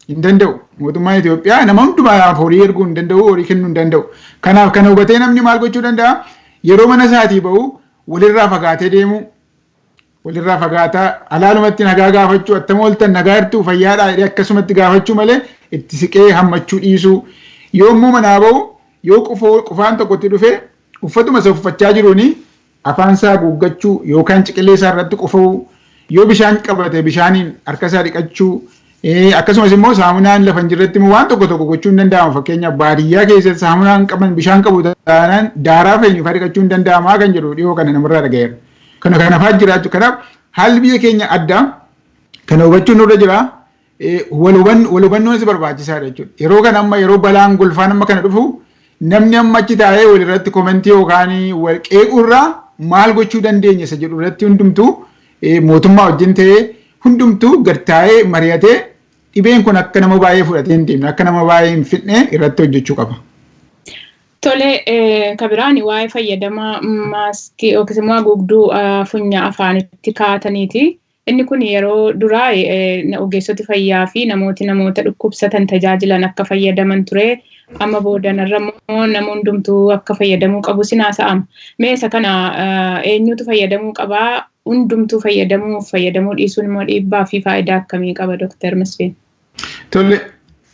Hin danda'u. Mootummaan Itoophiyaa nama hundumaaf horii erguu hin danda'u, horii kennuu hin danda'u. Kanaaf kana hubatee namni maal gochuu danda'a? Yeroo mana isaatii bahu walirraa fagaatee deemuu, walirraa fagaataa alaalumatti nagaa gaafachuu, "Attam ooltan? Nagaa jirtuu? Fayyaadhaa?" jedhee akkasumatti gaafachuu malee itti siqee hammachuu dhiisuu. Yoo immoo manaa bahu yoo qufaan tokkotti dhufee uffatuma isa uffachaa jiruuni afaan isaa haguuggachuu yookaan ciqilee isaa irratti qufa'uu, yoo bishaan qabate bishaaniin harka isaa dhiqachuu, akkasumas immoo saamunaan lafa hin jirretti immoo waan tokko tokko gochuu hin danda'ama. Fakkeenyaaf baadiyyaa keessatti saamunaan qaban, bishaan qabu taanaan daaraa fayyinu fa'aa dhiqachuu hin danda'ama kan jedhu dhiyoo kana namarraa dhaga'eera. Kana kana fa'aa jiraachuu. Kanaaf haalli biyya keenya adda, kana hubachuun nurra jira. Wal hubannoonis barbaachisaadha jechuudha. Yeroo kana amma yeroo balaan golfaan amma kana dhufu namni amma achi taa'ee walirratti commentii yookaan wal qeequrraa maal gochuu dandeenya isa jedhu irratti hundumtuu mootummaa wajjin ta'ee hundumtuu gad taa'ee mari'atee dhibeen kun akka nama baay'ee fudhatee hin deemne, akka nama baay'ee hin fidne irratti hojjechuu qaba. Tole, kabiraan waa'ee fayyadama maaskii yookiis immoo haguugduu funya afaanitti kaa'ataniiti. Inni kun yeroo duraa ogeessoti fayyaa fi namooti namoota dhukkubsatan tajaajilan akka fayyadaman ture. Amma boodanarra immoo nama hundumtuu akka fayyadamuu qabu sin haasa'ama. Mee isa kana eenyutu fayyadamuu qabaa? Hundumtuu fayyadamuu, fayyadamuu dhiisuun immoo dhiibbaa fi faayidaa akkamii qaba, Dooktar Masfiin? Tole,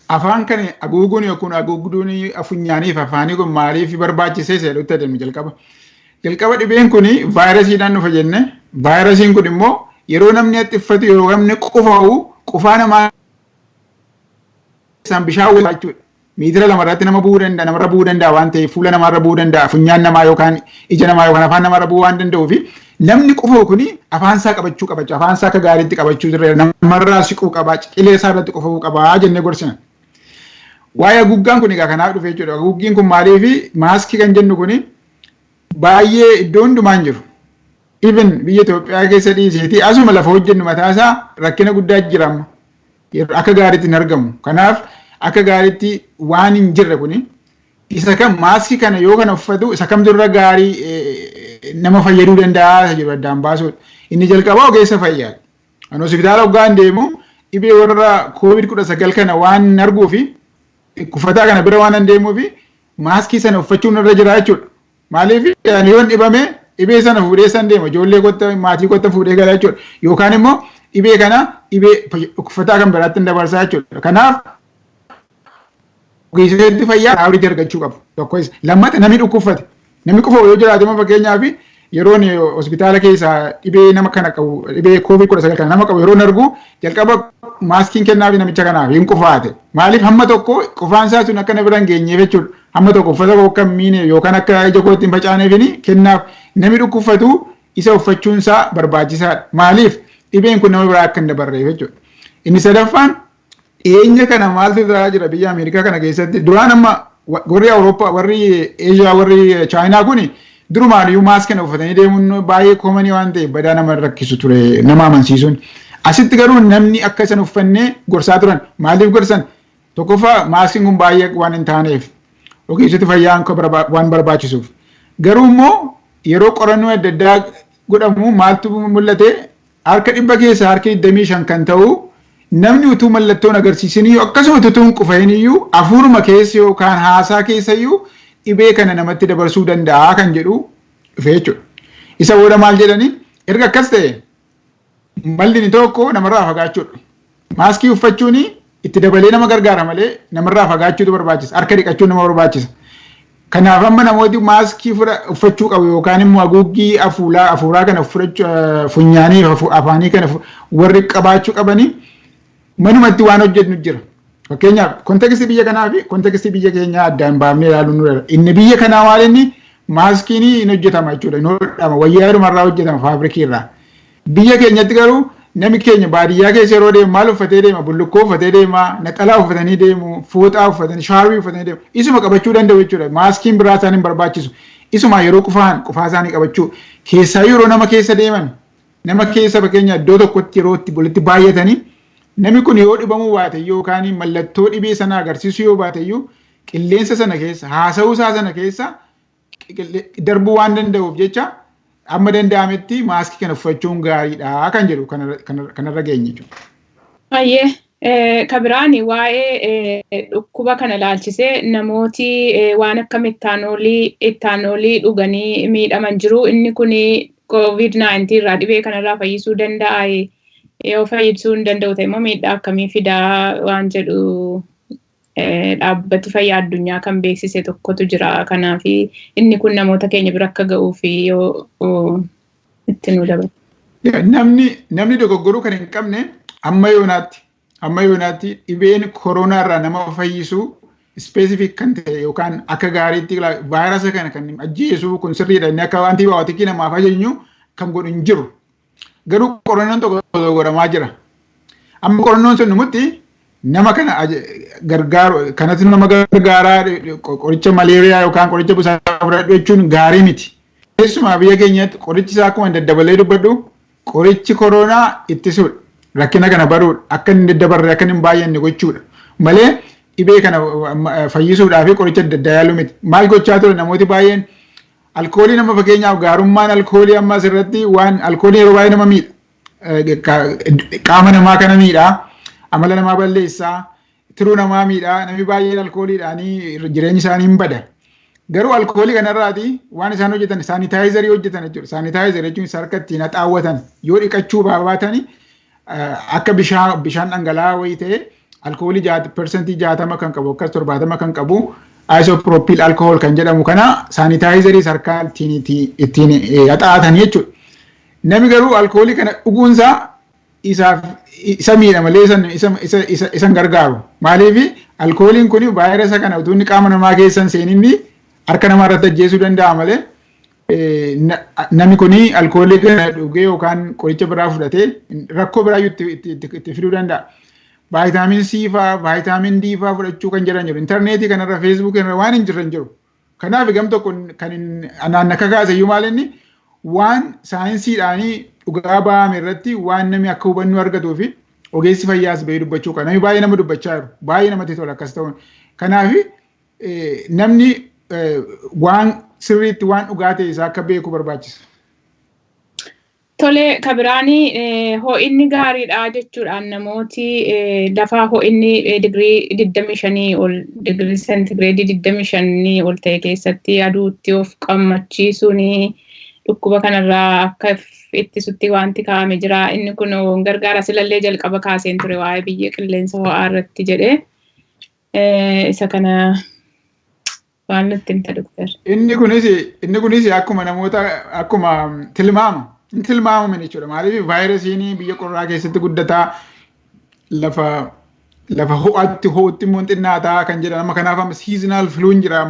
afaan kana haguuguun yookiin haguugduun funyaaniif afaanii kun maaliif barbaachisee jedhutti adeemu jalqaba. Jalqaba dhibeen kun vaayirasiidhaan dhufa jenne. Vaayirasiin kun immoo yeroo namni haxxiffatu, yeroo namni qufa'u, qufaa namaa isaan bishaan wal jechuudha. Meetira 2 irratti nama bu'uu danda'a, namarra bu'uu danda'a waan ta'eef, fuula namaarra bu'uu danda'a, funyaan namaa yookaan ija namaa yookaan afaan namaarra bu'uu waan danda'uuf namni qufa'u kuni afaan isaa qabachuu qaba. Afaan isaa akka gaariitti qabachuu irra namarraa siquu qaba, ciqilee isaa irratti qufa'uu qaba jennee gorsina. Waa'ee haguuggaan kun egaa kanaaf dhufe jechuudha. Haguuggiin kun maaliifi maaskii kan jennu kuni baay'ee iddoo hundumaa hin jiru. Even biyya Itoophiyaa keessa dhiiseeti asuma lafa hojjennu mataasaa rakkina guddaa jira amma. Akka gaariitti hin argamu. Kanaaf akka gaariitti waan hin jirre kuni isa kam maaskii kana yoo kana uffatu isa kamtu irra gaarii nama fayyaduu danda'a isa jedhu addaan baasuudha. Inni jalqabaa ogeessa fayyaadha. Ani hospitaala hoggaan deemu dhibee warra COVID-19 kana waan hin arguufi, kufataa kana bira waan hin deemuufi, maaskii sana uffachuun irra jira jechuudha. Maaliif? Ani yoon dhibame Dhibee sana fuudhee san deema, ijoollee kotta, maatii kotta fuudhee gala jechuudha. Yookaan immoo dhibee kana dhibee dhukkufataa kan biraatti dabarsaa jechuudha. Kanaaf ogeessonni fayyaa priority argachuu qabu. Tokko isa. Lammata, namni dhukkubfate. Namni qofa yoo jiraate immoo, fakkeenyaaf yeroon hospitaala keessaa dhibee nama kana qabu, dhibee COVID-19 kana nama qabu yeroo argu, jalqaba maaskiin kennaafi namicha kanaaf hin qufaate. Maaliif? Hamma tokko qufaan isaa sun akka na bira hin geenyeef jechuudha. Hamma tokko uffata koo akka hin miine yookaan akka ija kootti hin facaaneefini kennaaf. Namni dhukkubfatu isa uffachuun isaa barbaachisaadha. Maaliif? Dhibeen kun nama biraa akka hin dabarreef jechuudha. Inni sadaffaan, dhiyeenya kana maaltu ta'aa jira biyya Ameerikaa kana keessatti? Duraan amma warri Awurooppaa, warri Eeshiyaa, warri Chaayinaa kuni durumaan iyyuu maaskii kana uffatanii deemuun baay'ee common waan ta'eef badaa nama rakkisu ture nama amansiisuun. Asitti garuu namni akka isan uffannee gorsaa turan. Maaliif gorsan? Tokkoffaa, maaskiin kun baay'ee waan hin taaneef, ogeessoti fayyaan waan barbaachisuuf. Garuu immoo yeroo qorannoo adda addaa godhamu maaltu mul'ate? Harka 100 keessaa harki 25 kan ta'u namni utuu mallattoon agarsiisin iyyuu, akkasuma utuu hin qufahin iyyuu, hafuuruma keessa yookaan haasaa keessa iyyuu dhibee kana namatti dabarsuu danda'a kan jedhu dhufe jechuudha. Isa booda maal jedhani? Erga akkas ta'e malli inni tokko namarraa fagaachuudha. Maaskii uffachuun itti dabalee nama gargaara malee namarraa fagaachuutu barbaachisa. Harka dhiqachuun nama barbaachisa. Kanaaf amma namooti maaskii uffachuu qabu yookaan immoo haguuggii afuuraa kana funyaanii afaanii kana warri qabaachuu qabanii manumatti waan hojjennu jira. Fakkeenyaaf, context biyya kanaa fi context biyya keenyaa addaan baafnee ilaaluun nurra. Inni biyya kanaa maal? Inni maaskiin hin hojjetama jechuudha. Hin hodhama, wayyaa irraa hojjetama, faabrikii irraa. Biyya keenyatti garuu namni keenya baadiyyaa keessa yeroo deemu maal uffatee deema? Bullukkoo uffatee deema, naxalaa uffatanii deemu, fooxaa uffatanii, shaarbii uffatanii deemu. Isuma qabachuu danda'u jechuudha. Maaskiin biraa isaan hin barbaachisu. Isuma yeroo qufaan qufaa isaanii qabachuu. Keessaa yeroo nama keessa deeman, nama keessa fakkeenya iddoo tokkotti yeroo itti walitti baay'atanii, namni kun yoo dhibamuu baate yookaan mallattoo dhibee sana agarsiisuu yoo baate iyyuu, qilleensa sana keessa, haasa'uu isaa sana keessa darbuu waan danda'uuf jecha amma danda'ametti maaskii kana uffachuun gaariidha kan jedhu kanarra geenye jechuudha. Baay'ee kabiraani waa'ee dhukkuba kana ilaalchisee namooti waan akka methanol, ethanol dhuganii miidhaman jiru. Inni kun COVID-19 irraa, dhibee kanarraa fayyisuu danda'a? Yoo fayyisuu hin danda'u ta'e immoo miidhaa akkamii fidaa waan jedhu dhaabbati fayyaa addunyaa kan beeksise tokkotu jira. Kanaaf inni kun namoota keenya bira akka ga'uuf yoo itti nu dabala. Namni dogoggoruu kan hin qabne, amma yoonaatti dhibeen koronaa irraa nama fayyisu specific kan ta'e yookaan akka gaariitti vaayirasa kana kan ajjeesu kun sirriidha inni akka antibiotic namaaf ajajnu kan godhu hin jiru. Garuu qorannoon tokko godhamaa jira. Amma qorannoon sun numutti nama kana gargaaru kanatti nama gargaaraa, qoricha maleeriyaa yookaan qoricha busaa fudhadhu jechuun gaarii miti. Keessumaa biyya keenyatti qorichi isaa akkuma daddabalee dubbadhu, qorichi koronaa ittisuudha. Rakkina kana baruudha. Akka inni daddabarre, akka inni hin baay'anne gochuudha. Malee dhibee kana fayyisuudhaa fi qoricha adda addaa yaaluu miti. Maal gochaa ture namooti baay'een? Alkoolii nama, fakkeenyaaf, gaarummaan alkoolii amma asirratti waan alkoolii yeroo baay'ee nama miidha. Qaama namaa kana miidha. Amala namaa balleessaa. Tiruu namaa miidha. Namni baay'een alkooliidhaanii jireenyi isaanii hin bada. Garuu alkoolii kanarraati waan isaan hojjetan sanitizer hojjetan jechuudha. Sanitizer jechuun isa harka ittiin haxaawwatan, yoo dhiqachuu baatanii akka bishaan dhangala'aa wayii ta'e, alkoolii 60% kan qabu, akkas 70 kan qabu, isopropyl alcohol kan jedhamu kana sanitizer harkaa ittiin haxaa'atan jechuudha. Namni garuu alkoolii kana dhuguunsaa isaaf isa miidha malee isa hin gargaaru. Maaliif? Alkooliin kun vaayirasa kana utuu inni qaama namaa keessa hin seeninni harka namaa irratti ajjeesuu danda'a malee namni kun alkoolii kana dhugee yookaan qoricha biraa fudhatee rakkoo biraa itti fiduu danda'a. Vitamin C fa'aa, vitamin D fa'aa fudhachuu kan jedhan jiru. Intarneetii kanarra, Feesbuukii kanarra waan hin jirre hin jiru. Kanaaf gam tokko kan anaan akka kaase iyyuu maal, inni waan saayinsiidhaanii dhugaa ba'ame irratti waan namni akka hubannoo argatuu fi ogeessi fayyaas bahee dubbachuu qaba. Namni baay'ee nama dubbachaa jiru. Baay'ee namatti tola akkas ta'uun. Kanaaf namni waan sirriitti, waan dhugaa ta'e isaa akka beeku barbaachisa. Tole, kabiraanii ho'inni gaariidha jechuudhaan namooti lafa ho'inni digirii 25 ol, digirii seentigireedii 25 ol ta'e keessatti aduutti of qammachiisuun dhukkuba kanarraa akka ittisutti wanti kaa'ame jira. Inni kun gargaara silallee jalqaba kaaseen ture waa'ee biyya qilleensa ho'aa irratti jedhee isa kana waan nutti himta doktar. Inni kunis akkuma namoota akkuma tilmaama. Inni tilmaamame jechuudha. Maaliif vaayirasiin biyya qorraa keessatti guddataa lafa ho'aatti ho'utti immoo xinnaataa kan jedhan amma kanaaf amma seasonal fluun jira.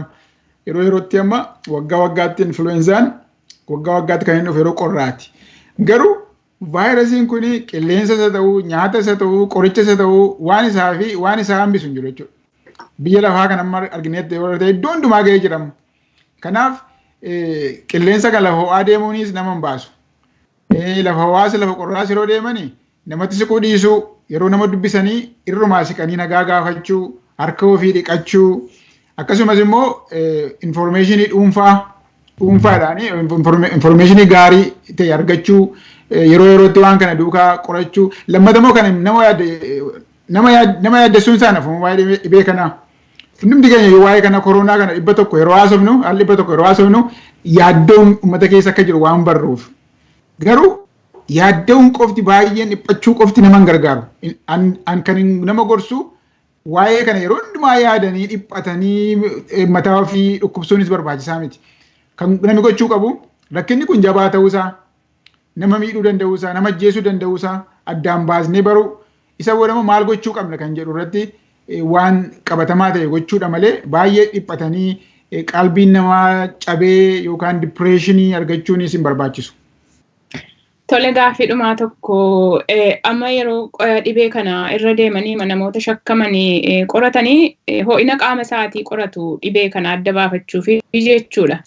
Yeroo yerootti amma waggaa waggaatti influenzaan waggaa waggaatti kan inni dhufu yeroo qorraati. Garuu vaayirasiin kun qilleensa isa ta'uu, nyaata isa ta'uu, qoricha isa ta'uu waan isaa fi waan isaa hambisu hin jiru jechuudha. Biyya lafaa kan amma arginetti yoo ta'e iddoo hundumaa ga'ee jira. Kanaaf qilleensa kan lafa ho'aa deemuunis nama hin baasu. Lafa ho'aas lafa qorraas yeroo deemanii namatti siquu dhiisuu, yeroo nama dubbisanii irrumaa siqanii nagaa gaafachuu, harka ofii dhiqachuu, akkasumas immoo informeeshinii dhuunfaadhaan informeeshinii gaarii ta'e argachuu, yeroo yerootti waan kana duukaa qorachuu, lammata kan nama yaaddessuun isaa nafu waa'ee dhibee kanaa. Hundumti keenya waa'ee kana koronaa kana 100 yeroo haasofnu, haalli 100 yeroo haasofnu yaaddoon uummata keessa akka jiru waan barruuf. Garuu yaaddoon qofti baay'een dhiphachuu qofti nama hin gargaaru. An kan nama gorsu waa'ee kana yeroo hundumaa yaadanii dhiphatanii mataa ofii dhukkubsuunis barbaachisaa miti. Kan namni gochuu qabu rakkinni kun jabaa ta'uusaa, nama miidhuu danda'uusaa, nama ajjeesuu danda'uusaa addaan baasnee baruu isa booda immoo maal gochuu qabna kan jedhu irratti waan qabatamaa ta'e gochuudha malee baay'ee dhiphatanii qalbiin namaa cabee yookaan dipireeshinii argachuunis hin barbaachisu. Tole gaaffii dhumaa tokko amma yeroo dhibee kana irra deemanii namoota shakkamanii qoratanii ho'ina qaama isaatii qoratu dhibee kana adda baafachuuf jechuudha.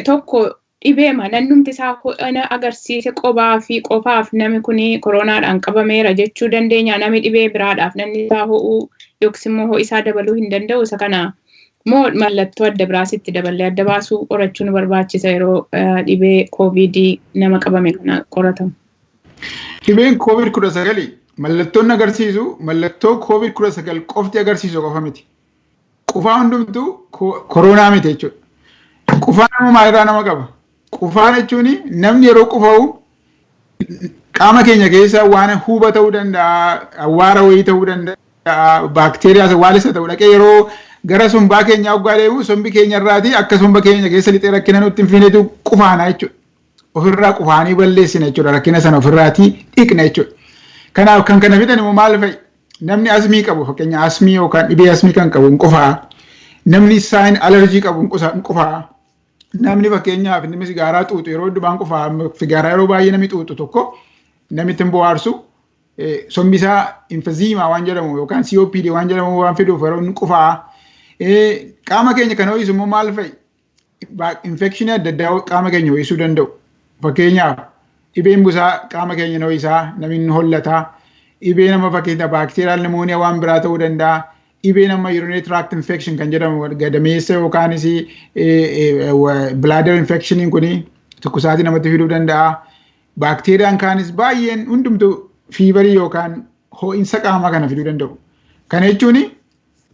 Tokko dhibeema nannumti isaa ho'ina agarsiise qobaa fi qofaaf namni kun koronaadhaan qabameera jechuu dandeenya. Namni dhibee biraadhaaf namni isaa ho'uu yookiis immoo ho'i isaa dabaluu hin danda'u isa kana moo mallattoo adda biraasitti daballee adda baasuu qorachuu nu barbaachisa yeroo dhibee koovidii nama qabame kana qoratamu. Dhibeen koovid 19 mallattoon agarsiisu mallattoo koovid 19 qofti agarsiisu qofa miti. Qufaa hundumtuu koronaa miti jechuudha. Qufaan nama maalirraa nama qaba? Qufaan jechuun namni yeroo qufa'u qaama keenya keessa waan huuba ta'uu danda'a, awwaara wayii ta'uu danda'a, baakteeriyaas waan isa ta'u dhaqee yeroo gara sombaa keenyaa hoggaa deemu sombi keenya irraatii akka somba keenya keessa lixee rakkina nutti hin finetu qufaana jechuudha. Ofirraa qufaanii balleessina jechuudha. Rakkina sana ofirraatii dhiqna jechuudha. Kanaaf kan kana fidan immoo maal fa'i? Namni asmii qabu fakkeenya asmii yookaan dhibee asmii kan qabu hin qufaa. Namni saayin alarjii qabu hin qufaa. Namni fakkeenyaaf namni sigaaraa xuuxu yeroo hundumaa hin qufaa. Sigaaraa yeroo baay'ee namni xuuxu tokko namni ittiin bohaarsu sombi isaa infaziimaa waan jedhamu yookaan COPD waan jedhamu waan fiduuf yeroo inni qufaa. Qaama keenya kan ho'isu immoo maal fa'i? Infekshinii adda addaa qaama keenya ho'isuu danda'u. Fakkeenyaaf dhibeen busaa qaama keenya ho'isaa namni inni hollataa. Dhibee nama fakkeenya baakteeriyaal nimooniyaa waan biraa ta'uu danda'a. Dhibee nama urinary tract infection kan jedhamu gadameessa yookaanis bladder infectioniin kuni tukkusaatii namatti fiduu danda'a. Baakteeriyaan kaanis baay'een hundumtu fiivarii yookaan ho'insa qaamaa kana fiduu danda'u. Kana jechuun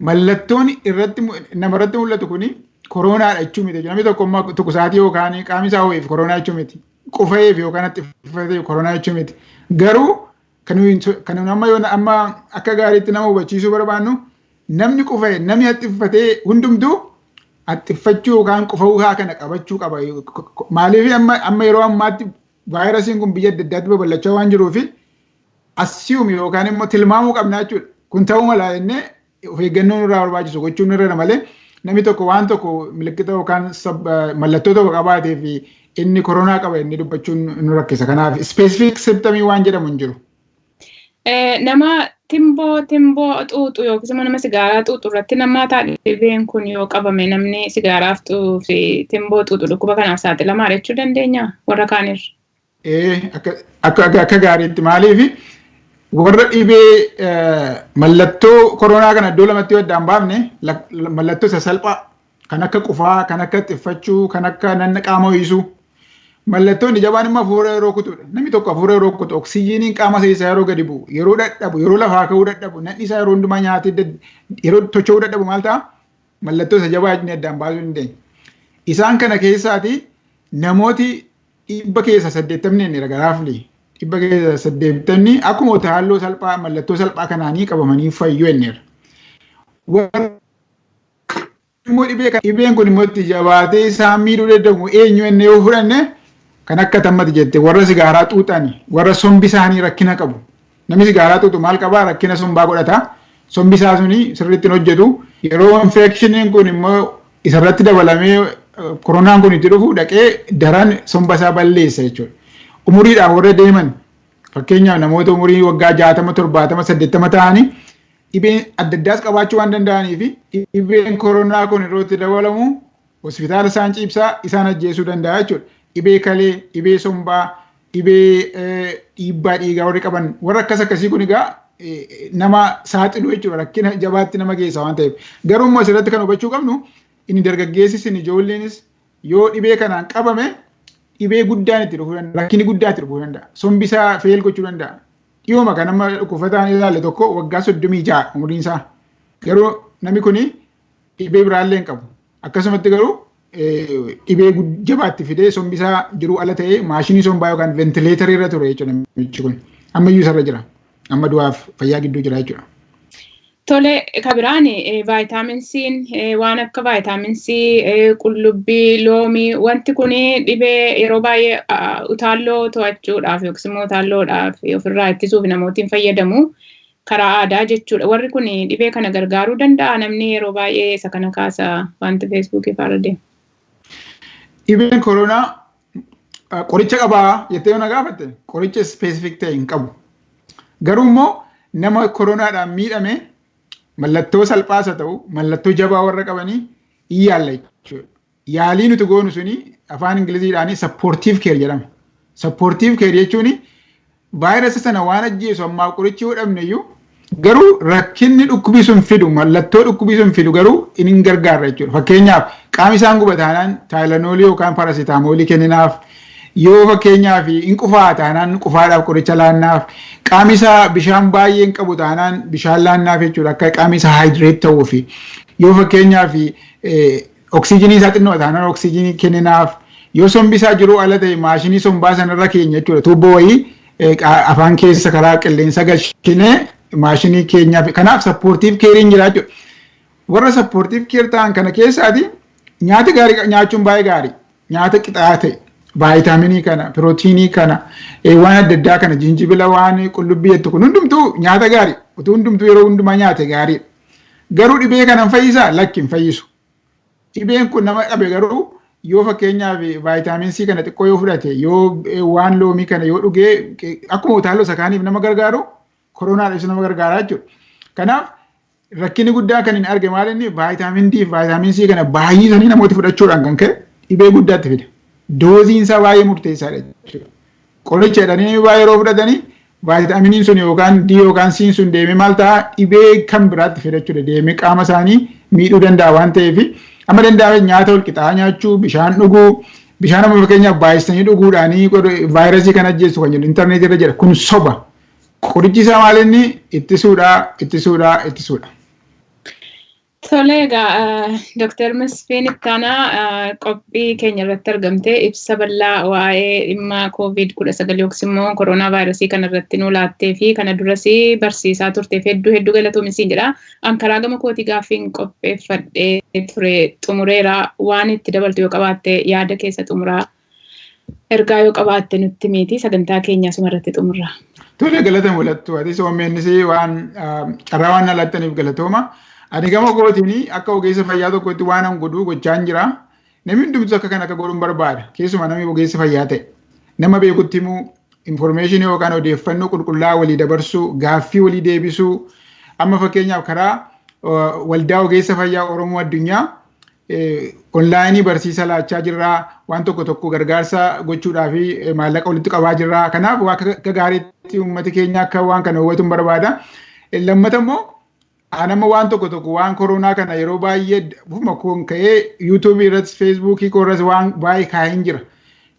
mallattoon irratti namarratti mul'atu kuni koronaadha jechuu miti. Namni tokko immoo tukkusaatii yookaan qaamni isaa ho'eef koronaa jechuu miti. Qufa'eef yookaan haxxifatee koronaa jechuu miti. Garuu kan amma yoo amma akka gaariitti nama hubachiisuu barbaannu namni qufa'e namni haxxifatee hundumtuu haxxiffachuu yookaan qufa'uu kana qabachuu qaba. Maaliif amma yeroo ammaatti vaayirasiin kun biyya adda addaatti babal'achaa waan jiruuf assume yookaan immoo tilmaamuu qabna jechuudha. Kun ta'uu mala jennee of eeggannoo nurraa barbaachisu gochuun nurra malee namni tokko waan tokko milikkita yookaan mallattoo tokko qabaatee fi inni koronaa qaba inni dubbachuun nu rakkisa. Kanaaf specific symptomii waan jedhamu hin jiru. Nama timboo xuuxu yookiis immoo nama sigaaraa xuuxu irratti nama dhibeen kun yoo qabame namni sigaaraaf fi timboo xuuxu dhukkuba kanaaf saaxilamaadha jechuu dandeenya warra kaanirra. Akka gaariitti maaliif warra dhibee mallattoo koronaa kana iddoo lamatti addaan baafne mallattoo isa salphaa kan akka qufaa, kan akka xiffachuu, kan akka nanna qaama ho'isuu. Mallattoon jabaan immoo hafuura yeroo kutudha. Namni tokko hafuura yeroo kutu oksijiiniin qaama isaa yeroo gadi bu'u, yeroo dadhabu, yeroo lafaa ka'uu dadhabu, nanni isaa yeroo hundumaa nyaatee yeroo tocho'uu dadhabu maal ta'a? Mallattoo isa jabaa inni addaan baasuu hin dandeenye. Isaan kana keessaati namooti 80% inni ragaraafli 80% akkuma utaaloo salphaa mallattoo salphaa kanaanii qabamanii fayyuu inniira. Immoo dhibeen kun immoo itti jabaatee isaan miidhuu danda'u eenyu inni yoo fudhanne kan akka tammati jette warra sigaaraa xuuxani warra sombi isaanii rakkina qabu. Namni sigaaraa xuuxu maal qabaa rakkina sombaa godhata. Sombi isaa suni sirriitti hin hojjetu. Yeroo infekshiniin kun immoo isarratti dabalamee koronaan kun itti dhufu dhaqee daran somba isaa balleessa jechuudha. Umuriidhaan warra deeman fakkeenyaaf namoota umurii waggaa 60, 70, 80 ta'anii dhibeen adda addaas qabaachuu waan danda'anii fi dhibeen koronaa kun yeroo itti dabalamu hospitaala isaan ciibsaa isaan ajjeesuu danda'a jechuudha. Dhibee kalee, dhibee sombaa, dhibee dhiibbaa dhiigaa warri qaban warra akkas akkasii kun egaa nama saaxilu jechuudha. Rakkina jabaatti nama geessa waan ta'eef. Garuu immoo asirratti kan hubachuu qabnu inni dargaggeessis inni ijoolleenis yoo dhibee kanaan qabame dhibee guddaan itti dhufuu danda'a. Rakkinni guddaa itti dhufuu danda'a. Sombi isaa feel gochuu danda'a. Dhiyooma kan nama dhukkubataan ilaalle tokko waggaa 36 umuriin isaa. Garuu namni kuni dhibee biraallee hin qabu. Akkasumatti garuu dhibee jabaatti fidee sombi isaa jiruu ala ta'ee maashinii sombaa yookaan ventileetarii irra ture jechuudha namichi kun. Ammayyuu isarra jira. Amma du'aaf fayyaa gidduu jira jechuudha. Tole kabiraan vaayitaamin C'n waan akka vaayitaamin C, qullubbii, loomii wanti kun dhibee yeroo baay'ee utaalloo to'achuudhaaf yookiis immoo utaalloodhaaf ofirraa ittisuuf namootiin fayyadamu karaa aadaa jechuudha. Warri kun dhibee kana gargaaruu danda'a namni yeroo baay'ee isa kana kaasa wanti feesbuukii faara deemu. Dhibeen koronaa qoricha qabaa jettee yoo na gaafatte qoricha ispeesifik ta'e hin qabu. Garuu immoo nama koronaadhaan miidhame mallattoo salphaas haa ta'u mallattoo jabaa warra qabanii in yaalla jechuudha. Yaalii nuti goonu suni afaan Ingiliziidhaan supportive care jedhama. Supportive care jechuun vaayirasa sana waan ajjeesu ammaa qorichi yoo dhabne iyyuu garuu rakkinni dhukkubii sun fidu mallattoo dhukkubii sun fidu garuu inni hin gargaarra jechuudha. Fakkeenyaaf qaamni isaan gubataanaan taayilanoolii yookaan parasitaamoolii kenninaaf. Yoo fakkeenyaaf hin qufaa taanaan qufaadhaaf qoricha laannaaf, qaamni isaa bishaan baay'ee hin qabu taanaan bishaan laannaaf jechuudha akka qaamni isaa haayidireet ta'uufi. Yoo fakkeenyaaf oksiijinii isaa xinnoo taanaan oksiijinii kenninaaf. Yoo sombi isaa jiruu ala ta'e maashinii sombaa sanarra keenya jechuudha. Tuubboo wayii afaan keessa karaa qilleensa galchinee maashinii keenyaaf kanaaf sappoortiif keeriin jira jechuudha. Warra sappoortiif keer ta'an kana keessaati nyaata gaarii nyaachuun baay'ee gaarii. Nyaata qixaa'aa ta'e. Vaayitaaminii kana, pirootiinii kana, waan adda addaa kana, jinjibila waan qullubbii jettu kun hundumtuu nyaata gaarii. Utuu hundumtuu yeroo hundumaa nyaate gaarii. Garuu dhibee kana hin fayyisaa? Lakki hin fayyisu. Dhibeen kun nama qabe garuu yoo fakkeenyaaf vaayitaamin C kana xiqqoo yoo fudhate, yoo waan loomii kana yoo dhugee akkuma utaaloo isa kaaniif nama gargaaru koronaadhaafis nama gargaara jechuudha. Kanaaf rakkinni guddaa kan hin arge maal inni vaayitaamin D fi vaayitaamin C kana baay'isanii namooti fudhachuudhaan kan ka'e dhibee guddaatti fida. Dooziin isaa baay'ee murteessaadha jechuudha. Qoricha jedhanii baay'ee yeroo fudhatanii vaayitaaminiin sun yookaan D yookaan C sun deemee maal ta'a dhibee kan biraatti fida jechuudha. Deemee qaama isaanii miidhuu danda'a waan ta'eef amma danda'ame nyaata wal qixaa nyaachuu, bishaan dhuguu, bishaan amma fakkeenyaaf baay'isanii dhuguudhaanii vaayirasii kan ajjeesu kan jedhu intarneetii irra jira. Kun soba. Qorichi isaa maal inni ittisuudha, ittisuudha, ittisuudha. Tole egaa Dr. Masfiin Ittaanaa qophii keenya irratti argamtee ibsa bal'aa waa'ee dhimma COVID-19 yookiis immoo koronaa vaayirasii kana irratti nu laattee fi kana duras barsiisaa turteef hedduu hedduu galatoomi jedha. An karaa gama kootii gaaffiin qopheeffadhee ture xumureera. Waan itti dabaltu yoo qabaatte yaada keessa xumuraa ergaa yoo qabaatte nutti miti sagantaa keenya asuma irratti xumurra. Tole galata mul'attu. Atis OMNs waan carraa waan laattaniif galatooma. Ani gama kootiin akka ogeessa fayyaa tokkotti waan an godhu gochaan jira. Namni hundumtuu akka kana akka godhuun barbaada. Keessumaa namni ogeessa fayyaa ta'e. Nama beekutti himuu, informeeshinii yookaan odeeffannoo qulqullaa'aa walii dabarsuu, gaaffii walii deebisuu. Amma fakkeenyaaf karaa waldaa ogeessa fayyaa Oromoo addunyaa onlaayinii barsiisa laachaa jirraa, waan tokko tokko gargaarsa gochuudhaa fi maallaqa walitti qabaa jirraa. Kanaaf akka gaariitti uummati keenya akka waan kana hubatuun barbaada. Lammata immoo anama waan tokko tokko waan koronaa kana yeroo baay'ee ufuma koon ka'ee yuutuubii irratti feesbuukii koo irratti waan baay'ee kaa'een jira.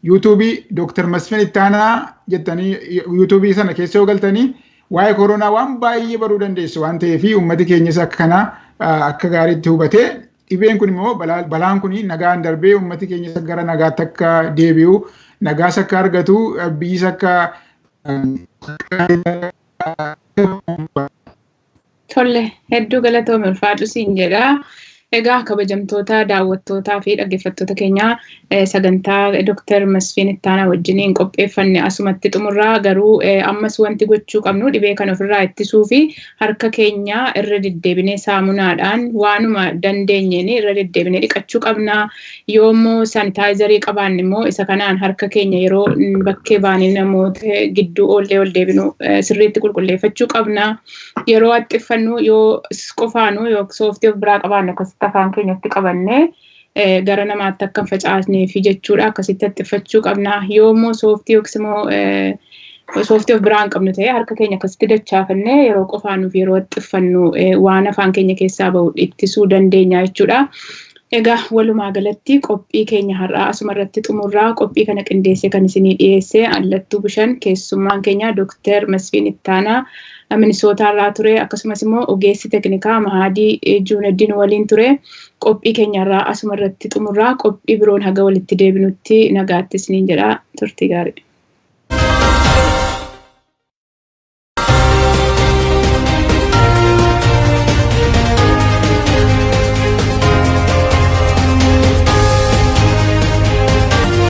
Yuutuubii Dr. Masfin Ittaanaa jettanii yuutuubii sana keessa yoo galtanii waa'ee koronaa waan baay'ee baruu dandeessu waan ta'eef uummati keenyas akka kanaa akka gaariitti hubatee Dhibeen kun immoo balaan kun nagaan darbee uummati keenya gara nagaatti akka deebi'u, nagaas akka argatu, biyyis akka. Tolle, hedduu galatoome, ulfaadhu siin jedha. Egaa kabajamtoota daawwattootaa fi dhaggeeffattoota keenyaa, sagantaa Dr. Masfiin Ittaanaa wajjiniin qopheeffanne asumatti xumurraa. Garuu ammas wanti gochuu qabnu dhibee kana ofirraa ittisuu fi harka keenya irra deddeebinee saamunaadhaan waanuma dandeenyeen irra deddeebinee dhiqachuu qabna. Yoommoo saanitaayizarii qabaanne immoo isa kanaan harka keenya yeroo bakkee baanee namoota gidduu oollee ol deebinu sirriitti qulqulleeffachuu qabna. Yeroo haxxiffannu, yoo qofaanu, yoo sooftii of biraa qabaanne akkasitti afaan keenyatti qabannee gara namaatti akka hin facaasneefi jechuudha. Akkasitti haxxiffachuu qabna. Yoo immoo sooftii yookiis immoo sooftii of biraa hin qabnu ta'e, harka keenya akkasitti dachaafannee yeroo qofaanuuf yeroo haxxiffannu waan afaan keenya keessaa bahu ittisuu dandeenya jechuudha. Egaa walumaa galatti qophii keenya har'aa asuma irratti xumurraa. Qophii kana qindeessee kan isinii dhiyeesse Allattuu Bishan, keessummaan keenya Dooktar Masfiin Ittaanaa Minisootaa irraa ture, akkasumas immoo ogeessi teknikaa Mahaadii Juunaddiin waliin ture. Qophii keenya har'aa asuma irratti xumurraa. Qophii biroon haga walitti deebinutti nagaatti isiniin jedha, turtii gaarii.